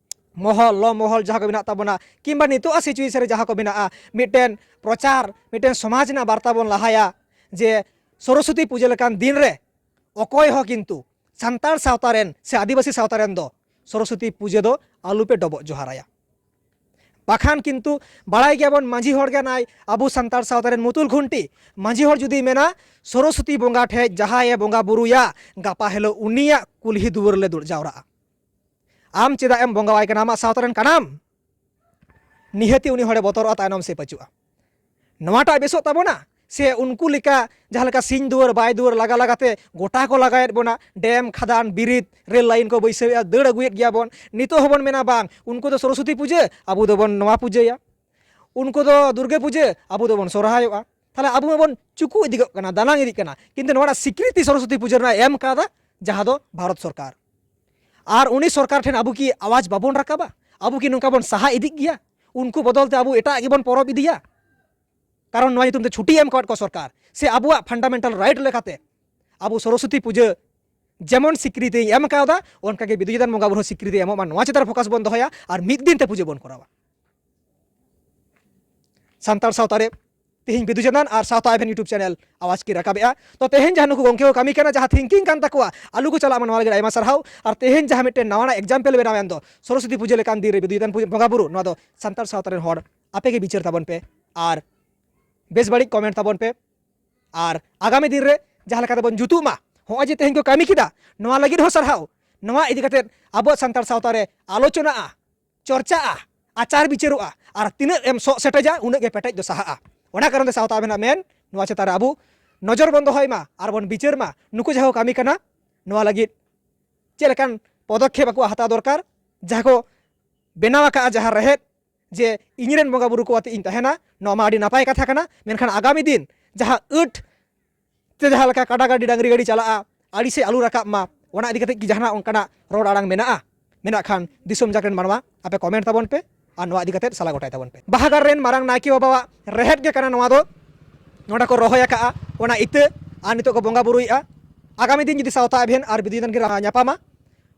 ᱢᱚᱦᱚᱞ ᱞᱚ ᱢᱚᱦᱚᱞ ᱡᱟᱦᱟᱸ ᱠᱚ ᱢᱮᱱᱟᱜ ᱛᱟᱵᱚᱱᱟ, ᱠᱤᱝᱵᱟ ᱱᱤᱛᱚᱜᱟᱜ situation ᱨᱮ ᱡᱟᱦᱟᱸ ᱠᱚ ᱢᱮᱱᱟᱜᱼᱟ, ᱢᱤᱫᱴᱮᱱ ᱯᱨᱚᱪᱟᱨ, ᱢᱤᱫᱴᱮᱱ ᱥᱚᱢᱟᱡᱽ ᱨᱮᱱᱟᱜ ᱵᱟᱨᱛᱟ ᱵᱚᱱ ᱞᱟᱦᱟᱭᱟ ᱡᱮ ᱥᱚᱨᱚᱥᱚᱛᱤ ᱯᱩᱡᱟᱹ ᱞᱮᱠᱟᱱ ᱫᱤᱱ ᱨᱮ ᱚᱠᱚᱭ ᱦᱚᱸ ᱠᱤᱱᱛᱩ ᱥᱟᱱᱛᱟᱲ ᱥᱟᱶᱛᱟ ᱨᱮᱱ ᱥᱮ ᱟᱹᱫᱤᱵᱟᱹᱥᱤ ᱥᱟᱶᱛᱟ ᱨᱮᱱ ᱫᱚ ᱥᱚᱨᱚᱥᱚᱛᱤ ᱯᱩᱡᱟᱹ ᱫᱚ ᱟᱞᱚᱯᱮ ᱰᱚᱵᱚᱜ ᱡᱚᱦᱟᱨᱟᱭᱟ᱾ ᱵᱟᱠᱷᱟᱱ ᱠᱤᱱᱛᱩ ᱵᱟᱲᱟᱭ ᱜᱮᱭᱟᱵᱚᱱ, ᱢᱟᱹᱡᱷᱤ ᱦᱚᱲ ᱜᱮ ᱱᱟᱭ ᱟᱵᱚ ᱥᱟᱱᱛᱟᱲ ᱥᱟᱶᱛᱟ ᱨᱮᱱ ᱢᱩᱛᱩᱞ ᱠᱷᱩᱱᱴᱤ᱾ ᱢᱟᱹᱡᱷᱤ ᱦᱚᱲ ᱡᱩᱫᱤ ᱢᱮᱱᱟ, ᱥᱚᱨᱚᱥᱚᱛᱤ ᱵᱚᱸᱜᱟ ᱴᱷᱮᱡ ᱡᱟᱦᱟᱸᱭᱮ ᱵᱚᱸᱜᱟ ᱵᱩᱨᱩᱭᱟ, ᱜᱟᱯᱟ ᱦᱤᱞᱳᱜ ᱩᱱᱤᱭᱟᱜ ᱠᱩᱞᱦᱤ ᱫᱩᱣᱟᱹᱨ ᱞᱮ ᱫᱩᱲᱩᱵ ᱡᱟᱣᱨᱟᱜᱼᱟ᱾ ᱟᱢ ᱪᱮᱫᱟᱜ ᱮᱢ ᱵᱚᱸᱜᱟᱣᱟᱭ ᱠᱟᱱᱟ? ᱟᱢᱟᱜ ᱥᱟᱶᱛᱟ ᱨᱮᱱ ᱠᱟᱱᱟᱢ, ᱱᱤᱦᱟᱹᱛᱤ ᱩᱱᱤ ᱦᱚᱲᱮ ᱵᱚᱛᱚᱨᱚᱜᱼᱟ, ᱛᱟᱭᱱᱚᱢ ᱥᱮᱫ ᱯᱟᱹᱪᱩᱜᱼᱟ᱾ ᱱᱚᱣᱟᱴᱟᱜ ᱵᱮᱥᱚᱜ ᱛᱟᱵᱚᱱᱟ? ᱥᱮ ᱩᱱᱠᱩ ᱞᱮᱠᱟ ᱡᱟᱦᱟᱸ ᱞᱮᱠᱟ ᱥᱤᱧ ᱫᱩᱣᱟᱹᱨ ᱵᱟᱭ ᱫᱩᱣᱟᱹᱨ ᱞᱟᱜᱟ ᱞᱟᱜᱟᱛᱮ ᱜᱚᱴᱟ ᱠᱚ ᱞᱟᱜᱟᱭᱮᱫ ᱵᱚᱱᱟ, ᱰᱮᱢ, ᱠᱷᱟᱫᱟᱱ, ᱵᱤᱨᱤᱫ, ᱨᱮᱞ ᱞᱟᱭᱤᱱ ᱠᱚ ᱵᱟᱹᱭᱥᱟᱹᱣᱮᱫᱼᱟ, ᱫᱟᱹᱲ ᱟᱹᱜᱩᱭᱮᱫ ᱜᱮᱭᱟ ᱵᱚᱱ᱾ ᱱᱤᱛᱚᱜ ᱦᱚᱸᱵᱚᱱ ᱢᱮᱱᱟ, ᱵᱟᱝ, ᱩᱱᱠᱩ ᱫᱚ ᱥᱚᱨᱚᱥᱚᱛᱤ ᱯᱩᱡᱟᱹ, ᱟᱵᱚ ᱫᱚᱵᱚᱱ ᱱᱚᱣᱟ ᱯᱩᱡᱟᱹᱭᱟ᱾ ᱩᱱᱠᱩ ᱫᱚ ᱫᱩᱨᱜᱟᱹ ᱯᱩᱡᱟᱹ, ᱟᱵᱚ ᱫᱚᱵᱚᱱ ᱥᱚᱨᱦᱟᱭᱚᱜᱼᱟ᱾ ᱛᱟᱦᱞᱮ ᱟᱵᱚ ᱢᱟᱵᱚᱱ ᱪᱩᱠᱩ ᱤᱫᱤ ᱠᱚᱜ ᱠᱟᱱᱟ, ᱫᱟᱱᱟᱝ ᱤᱫᱤᱜ ᱠᱟᱱᱟ, ᱠᱤᱱᱛᱩ ᱱᱚᱣᱟ ᱥᱤᱠᱨᱤᱛᱤ ᱥᱚᱨᱚᱥᱚᱛᱤ ᱯᱩᱡᱟᱹ ᱨᱮᱱᱟᱜ ᱮᱢ ᱠᱟᱫᱟ ᱡᱟᱦᱟᱸ ᱫᱚ ᱵᱷᱟᱨᱚᱛ ᱥᱚᱨᱠᱟᱨ᱾ ᱟᱨ ᱩᱱᱤ ᱥᱚᱨᱠᱟᱨ ᱴᱷᱮᱱ ᱟᱵᱚ ᱠᱤ ᱟᱣᱟᱡᱽ ᱵᱟᱵᱚᱱ ᱨᱟᱠᱟᱵᱟ? ᱟᱵᱚ ᱠᱤ ᱱᱚᱝᱠᱟ ᱵᱚᱱ ᱥᱟᱦᱟ ᱤᱫᱤᱜ ᱜᱮᱭᱟ? ᱩᱱᱠᱩ ᱵᱚᱫᱚᱞ ᱛᱮ ᱟᱵᱚ ᱮᱴᱟᱜ ᱜᱮᱵᱚᱱ ᱯᱚᱨᱚᱵᱽ ᱤᱫᱤᱭᱟ? ᱠᱟᱨᱚᱱ ᱱᱚᱣᱟ ᱧᱩᱛᱩᱢ ᱛᱮ ᱪᱷᱩᱴᱤ ᱮᱢ ᱠᱟᱣᱟᱫ ᱠᱚᱣᱟ ᱥᱚᱨᱠᱟᱨ, ᱥᱮ ᱟᱵᱚᱣᱟᱜ ᱯᱷᱟᱱᱰᱟᱢᱮᱱᱴᱟᱞ ᱨᱟᱭᱤᱴ ᱞᱮᱠᱟᱛᱮ ᱟᱵᱚ ᱥᱚᱨᱚᱥᱚᱛᱤ ᱯᱩᱡᱟᱹ ᱡᱮᱢᱚᱱ ᱥᱤᱠᱨᱤᱛᱤᱭ ᱮᱢ ᱠᱟᱣᱫᱟ, ᱚᱱᱠᱟᱜᱮ ᱵᱤᱫᱩ ᱪᱟᱸᱫᱟᱱ ᱵᱚᱸᱜᱟ ᱵᱩᱨᱩ ᱦᱚᱸ ᱥᱤᱠᱨᱤᱛᱤᱭ ᱮᱢᱚᱜ ᱢᱟ, ᱱᱚᱣᱟ ᱪᱮᱛᱟᱱ ᱨᱮ ᱯᱷᱳᱠᱟᱥ ᱵᱚᱱ ᱫᱚᱦᱚᱭᱟ ᱟᱨ ᱢᱤᱫ ᱫᱤᱱ ᱛᱮ ᱯᱩᱡᱟᱹ ᱵᱚᱱ ᱠᱚᱨᱟᱣᱟ᱾ ᱥᱟᱱᱛᱟᱲ ᱥᱟᱶᱛᱟ ᱨᱮ ᱛᱮᱦᱮᱧ ᱵᱤᱫᱩ ᱪᱟᱸᱫᱟᱱ ᱟᱨ ᱥᱟᱶᱛᱟ ᱮᱵᱷᱮᱱ YouTube ᱪᱮᱱᱮᱞ ᱟᱣᱟᱡᱽ ᱠᱤᱱ ᱨᱟᱠᱟᱵᱮᱜᱼᱟ᱾ ᱛᱚ ᱛᱮᱦᱮᱧ ᱡᱟᱦᱟᱸ ᱱᱩᱠᱩ ᱜᱚᱢᱠᱮ ᱠᱚ ᱠᱟᱹᱢᱤ ᱠᱟᱱᱟ, ᱡᱟᱦᱟᱸ ᱛᱷᱤᱝᱠᱤᱝ ᱠᱟᱱ ᱛᱟᱠᱚᱣᱟ, ᱟᱞᱚ ᱠᱚ ᱪᱟᱞᱟᱜ ᱢᱟ, ᱱᱚᱣᱟ ᱞᱟᱹᱜᱤᱫ ᱟᱭᱢᱟ ᱥᱟᱨᱦᱟᱣ᱾ ᱟᱨ ᱛᱮᱦᱮᱧ ᱡᱟᱦᱟᱸ ᱢᱤᱫᱴᱮᱱ ᱱᱟᱣᱟᱱᱟᱜ ᱮᱠᱡᱟᱢᱯᱮᱞ ᱵᱮᱱᱟᱣ ᱮᱱ ᱫᱚ, ᱥᱚᱨᱚᱥᱚᱛᱤ ᱯᱩᱡᱟᱹ ᱞᱮᱠᱟᱱ ᱫᱤᱱ ᱨᱮ ᱵᱤᱫᱩ ᱪᱟᱸᱫᱟᱱ ᱯᱩᱡᱟᱹ, ᱵᱚᱸᱜᱟ ᱵᱩᱨᱩ, ᱱᱚᱣᱟ ᱫᱚ ᱥᱟᱱᱛᱟᱲ ᱥᱟᱶᱛᱟ ᱨᱮᱱ ᱦᱚᱲ ᱟᱯᱮ ᱜᱮ ᱵᱤᱪᱟᱹᱨ ᱛᱟᱵᱚᱱ ᱯᱮ ᱟᱨ ᱵᱮᱥ ᱵᱟᱹᱲᱤᱡ ᱠᱚᱢᱮᱱᱴ ᱛᱟᱵᱚᱱ ᱯᱮ᱾ ᱟᱨ ᱟᱜᱟᱢᱤ ᱫᱤᱱ ᱨᱮ ᱡᱟᱦᱟᱸ ᱞᱮᱠᱟ ᱛᱮᱵᱚᱱ ᱡᱩᱛᱩᱜ ᱢᱟ, ᱦᱚᱸᱜᱼᱚᱭ ᱡᱮ ᱛᱮᱦᱮᱧ ᱠᱚ ᱠᱟᱹᱢᱤ ᱠᱮᱫᱟ, ᱱᱚᱣᱟ ᱞᱟᱹᱜᱤᱫ ᱦᱚᱸ ᱥᱟᱨᱦᱟᱣ᱾ ᱱᱚᱣᱟ ᱤᱫᱤ ᱠᱟᱛᱮᱫ ᱟᱵᱚᱣᱟᱜ ᱥᱟᱱᱛᱟᱲ ᱥᱟᱶᱛᱟ ᱨᱮ ᱟᱞᱳᱪᱚᱱᱟᱜᱼᱟ, ᱪᱚᱨᱪᱟᱜᱼᱟ, ᱟᱪᱟᱨ ᱵᱤᱪᱟᱹᱨᱚᱜᱼᱟ, ᱟᱨ ᱛᱤᱱᱟᱹᱜ ᱮᱢ ᱥᱚᱜ ᱥᱮᱴᱮᱡᱟ, ᱩᱱᱟᱹᱜ ᱜᱮ ᱯᱮᱴᱮᱡ ᱫᱚ ᱥᱟᱦᱟᱜᱼᱟ᱾ ᱚᱱᱟ ᱠᱟᱨᱚᱱ ᱛᱮ ᱥᱟᱶᱛᱟ ᱟᱵᱮᱱᱟᱜ ᱢᱮᱱ, ᱱᱚᱣᱟ ᱪᱮᱛᱟᱱ ᱨᱮ ᱟᱵᱚ ᱱᱚᱡᱚᱨ ᱵᱚᱱ ᱫᱚᱦᱚᱭ ᱢᱟ ᱟᱨ ᱵᱚᱱ ᱵᱤᱪᱟᱹᱨ ᱢᱟ, ᱱᱩᱠᱩ ᱡᱟᱦᱟᱸ ᱠᱚ ᱠᱟᱹᱢᱤ ᱠᱟᱱᱟ, ᱱᱚᱣᱟ ᱞᱟᱹᱜᱤᱫ ᱪᱮᱫ ᱞᱮᱠᱟᱱ ᱯᱚᱫᱚᱠᱷᱮᱯ ᱟᱠᱚᱣᱟᱜ ᱦᱟᱛᱟᱣ ᱫᱚᱨᱠᱟᱨ, ᱡᱟᱦᱟᱸ ᱠᱚ ᱵᱮᱱᱟᱣ ᱟᱠᱟᱫᱼᱟ, ᱡᱟᱦᱟᱸ ᱨᱮᱦᱮᱫ, ᱡᱮ ᱤᱧᱨᱮᱱ ᱵᱚᱸᱜᱟ ᱵᱩᱨᱩ ᱠᱚ ᱟᱛᱮ ᱤᱧ ᱛᱟᱦᱮᱱᱟ, ᱱᱚᱣᱟ ᱢᱟ ᱟᱹᱰᱤ ᱱᱟᱯᱟᱭ ᱠᱟᱛᱷᱟ ᱠᱟᱱᱟ, ᱢᱮᱱᱠᱷᱟᱱ ᱟᱜᱟᱢᱤ ᱫᱤᱱ ᱡᱟᱦᱟᱸ ᱟᱹᱴ ᱛᱮ ᱡᱟᱦᱟᱸ ᱞᱮᱠᱟ ᱠᱟᱰᱟ ᱜᱟᱹᱰᱤ, ᱰᱟᱝᱨᱤ ᱜᱟᱹᱰᱤ ᱪᱟᱞᱟᱜᱼᱟ, ᱟᱹᱲᱤᱥᱮ ᱟᱞᱚ ᱨᱟᱠᱟᱵ ᱢᱟ, ᱚᱱᱟ ᱤᱫᱤ ᱠᱟᱛᱮ ᱠᱤ ᱡᱟᱦᱟᱱᱟᱜ ᱚᱱᱠᱟᱱᱟᱜ ᱨᱚᱲ ᱟᱲᱟᱝ ᱢᱮᱱᱟᱜᱼᱟ? ᱢᱮᱱᱟᱜ ᱠᱷᱟᱱ ᱫᱤᱥᱚᱢ ᱡᱟᱠ ᱨᱮᱱ ᱢᱟᱱᱣᱟ ᱟᱯᱮ ᱠᱚᱢᱮᱱᱴ ᱛᱟᱵᱚᱱ ᱯᱮ ᱟᱨ ᱱᱚᱣᱟ ᱤᱫᱤ ᱠᱟᱛᱮ ᱥᱟᱞᱟ ᱜᱚᱴᱟᱭ ᱛᱟᱵᱚᱱ ᱯᱮ᱾ ᱵᱟᱦᱟᱜᱟᱲ ᱨᱮᱱ ᱢᱟᱨᱟᱝ ᱱᱟᱭᱠᱮ ᱵᱟᱵᱟᱣᱟᱜ ᱨᱮᱦᱮᱫ ᱜᱮ ᱠᱟᱱᱟ ᱱᱚᱣᱟ ᱫᱚ, ᱱᱚᱰᱮ ᱠᱚ ᱨᱚᱦᱚᱭ ᱟᱠᱟᱜᱼᱟ ᱚᱱᱟ ᱤᱛᱟᱹ, ᱟᱨ ᱱᱤᱛᱚᱜ ᱠᱚ ᱵᱚᱸᱜᱟ ᱵᱩᱨᱩᱭᱮᱫᱼᱟ᱾ ᱟᱜᱟᱢᱤ ᱫᱤᱱ ᱡᱩᱫᱤ ᱥᱟᱶᱛᱟ ᱮᱵᱷᱮᱱ ᱟᱨ ᱵᱤᱫᱩ ᱪᱟᱸᱫᱟᱱ ᱠᱤᱱ ᱧᱟᱯᱟᱢᱟ,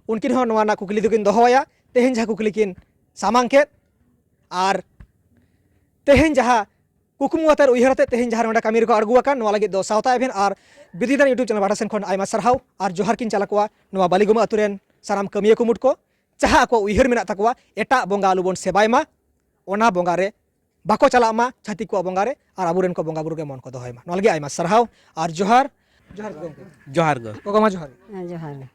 ᱩᱱᱠᱤᱱ ᱦᱚᱸ ᱱᱚᱣᱟ ᱨᱮᱱᱟᱜ ᱠᱩᱠᱞᱤ ᱫᱚᱠᱤᱱ ᱫᱚᱦᱚᱣᱟᱭᱟ᱾ ᱛᱮᱦᱮᱧ ᱡᱟᱦᱟᱸ ᱠᱩᱠᱞᱤ ᱠᱤᱱ ᱥᱟᱢᱟᱝ ᱠᱮᱫ, ᱟᱨ ᱛᱮᱦᱮᱧ ᱡᱟᱦᱟᱸ ᱠᱩᱠᱢᱩ ᱟᱛᱮ ᱩᱭᱦᱟᱹᱨ ᱟᱛᱮ ᱛᱮᱦᱮᱧ ᱡᱟᱦᱟᱸ ᱱᱚᱰᱮ ᱠᱟᱹᱢᱤ ᱨᱮᱠᱚ ᱟᱬᱜᱚ ᱟᱠᱟᱱ, ᱱᱚᱣᱟ ᱞᱟᱹᱜᱤᱫ ᱫᱚ ᱥᱟᱶᱛᱟ ᱮᱵᱷᱮᱱ ᱟᱨ ᱵᱤᱫᱩ ᱪᱟᱸᱫᱟᱱ YouTube ᱪᱮᱱᱮᱞ ᱯᱟᱦᱴᱟ ᱥᱮᱱ ᱠᱷᱚᱱ ᱟᱭᱢᱟ ᱥᱟᱨᱦᱟᱣ ᱟᱨ ᱡᱚᱦᱟᱨ ᱠᱤᱱ ᱪᱟᱞ ᱟᱠᱚᱣᱟ ᱱᱚᱣᱟ ᱵᱟᱹᱞᱤᱜᱩᱢᱟᱹ ᱟᱹᱛᱩ ᱨᱮᱱ ᱥᱟᱱᱟᱢ ᱠᱟᱹᱢᱤᱭᱟᱹ ᱠᱩᱢᱩᱴ ᱠᱚ, ᱡᱟᱦᱟᱸ ᱟᱠᱚᱣᱟᱜ ᱩᱭᱦᱟᱹᱨ ᱢᱮᱱᱟᱜ ᱛᱟᱠᱚᱣᱟ, ᱮᱴᱟᱜ ᱵᱚᱸᱜᱟ ᱟᱞᱚ ᱵᱚᱱ ᱥᱮᱵᱟᱭ ᱢᱟ, ᱚᱱᱟ ᱵᱚᱸᱜᱟ ᱨᱮ ᱵᱟᱠᱚ ᱪᱟᱞᱟᱜ ᱢᱟ ᱪᱷᱟᱹᱛᱤᱠ ᱠᱚᱣᱟᱜ ᱵᱚᱸᱜᱟ ᱨᱮ, ᱟᱨ ᱟᱵᱚᱨᱮᱱ ᱠᱚ ᱵᱚᱸᱜᱟ ᱵᱩᱨᱩ ᱜᱮ ᱢᱚᱱ ᱠᱚ ᱫᱚᱦᱚᱭ ᱢᱟ᱾ ᱱᱚᱣᱟ ᱞᱟᱹᱜᱤᱫ ᱟᱭᱢᱟ ᱥᱟᱨᱦᱟᱣ ᱟᱨ ᱡᱚᱦᱟᱨ᱾ ᱡᱚᱦᱟᱨ ᱜᱮ ᱜᱚᱢᱠᱮ᱾ ᱡᱚᱦᱟᱨ ᱜᱮ᱾ ᱜᱚᱜᱚ ᱢᱟ ᱡᱚᱦᱟᱨ ᱜᱮ᱾ ᱦᱮᱸ, ᱡᱚᱦᱟᱨ ᱜᱮ᱾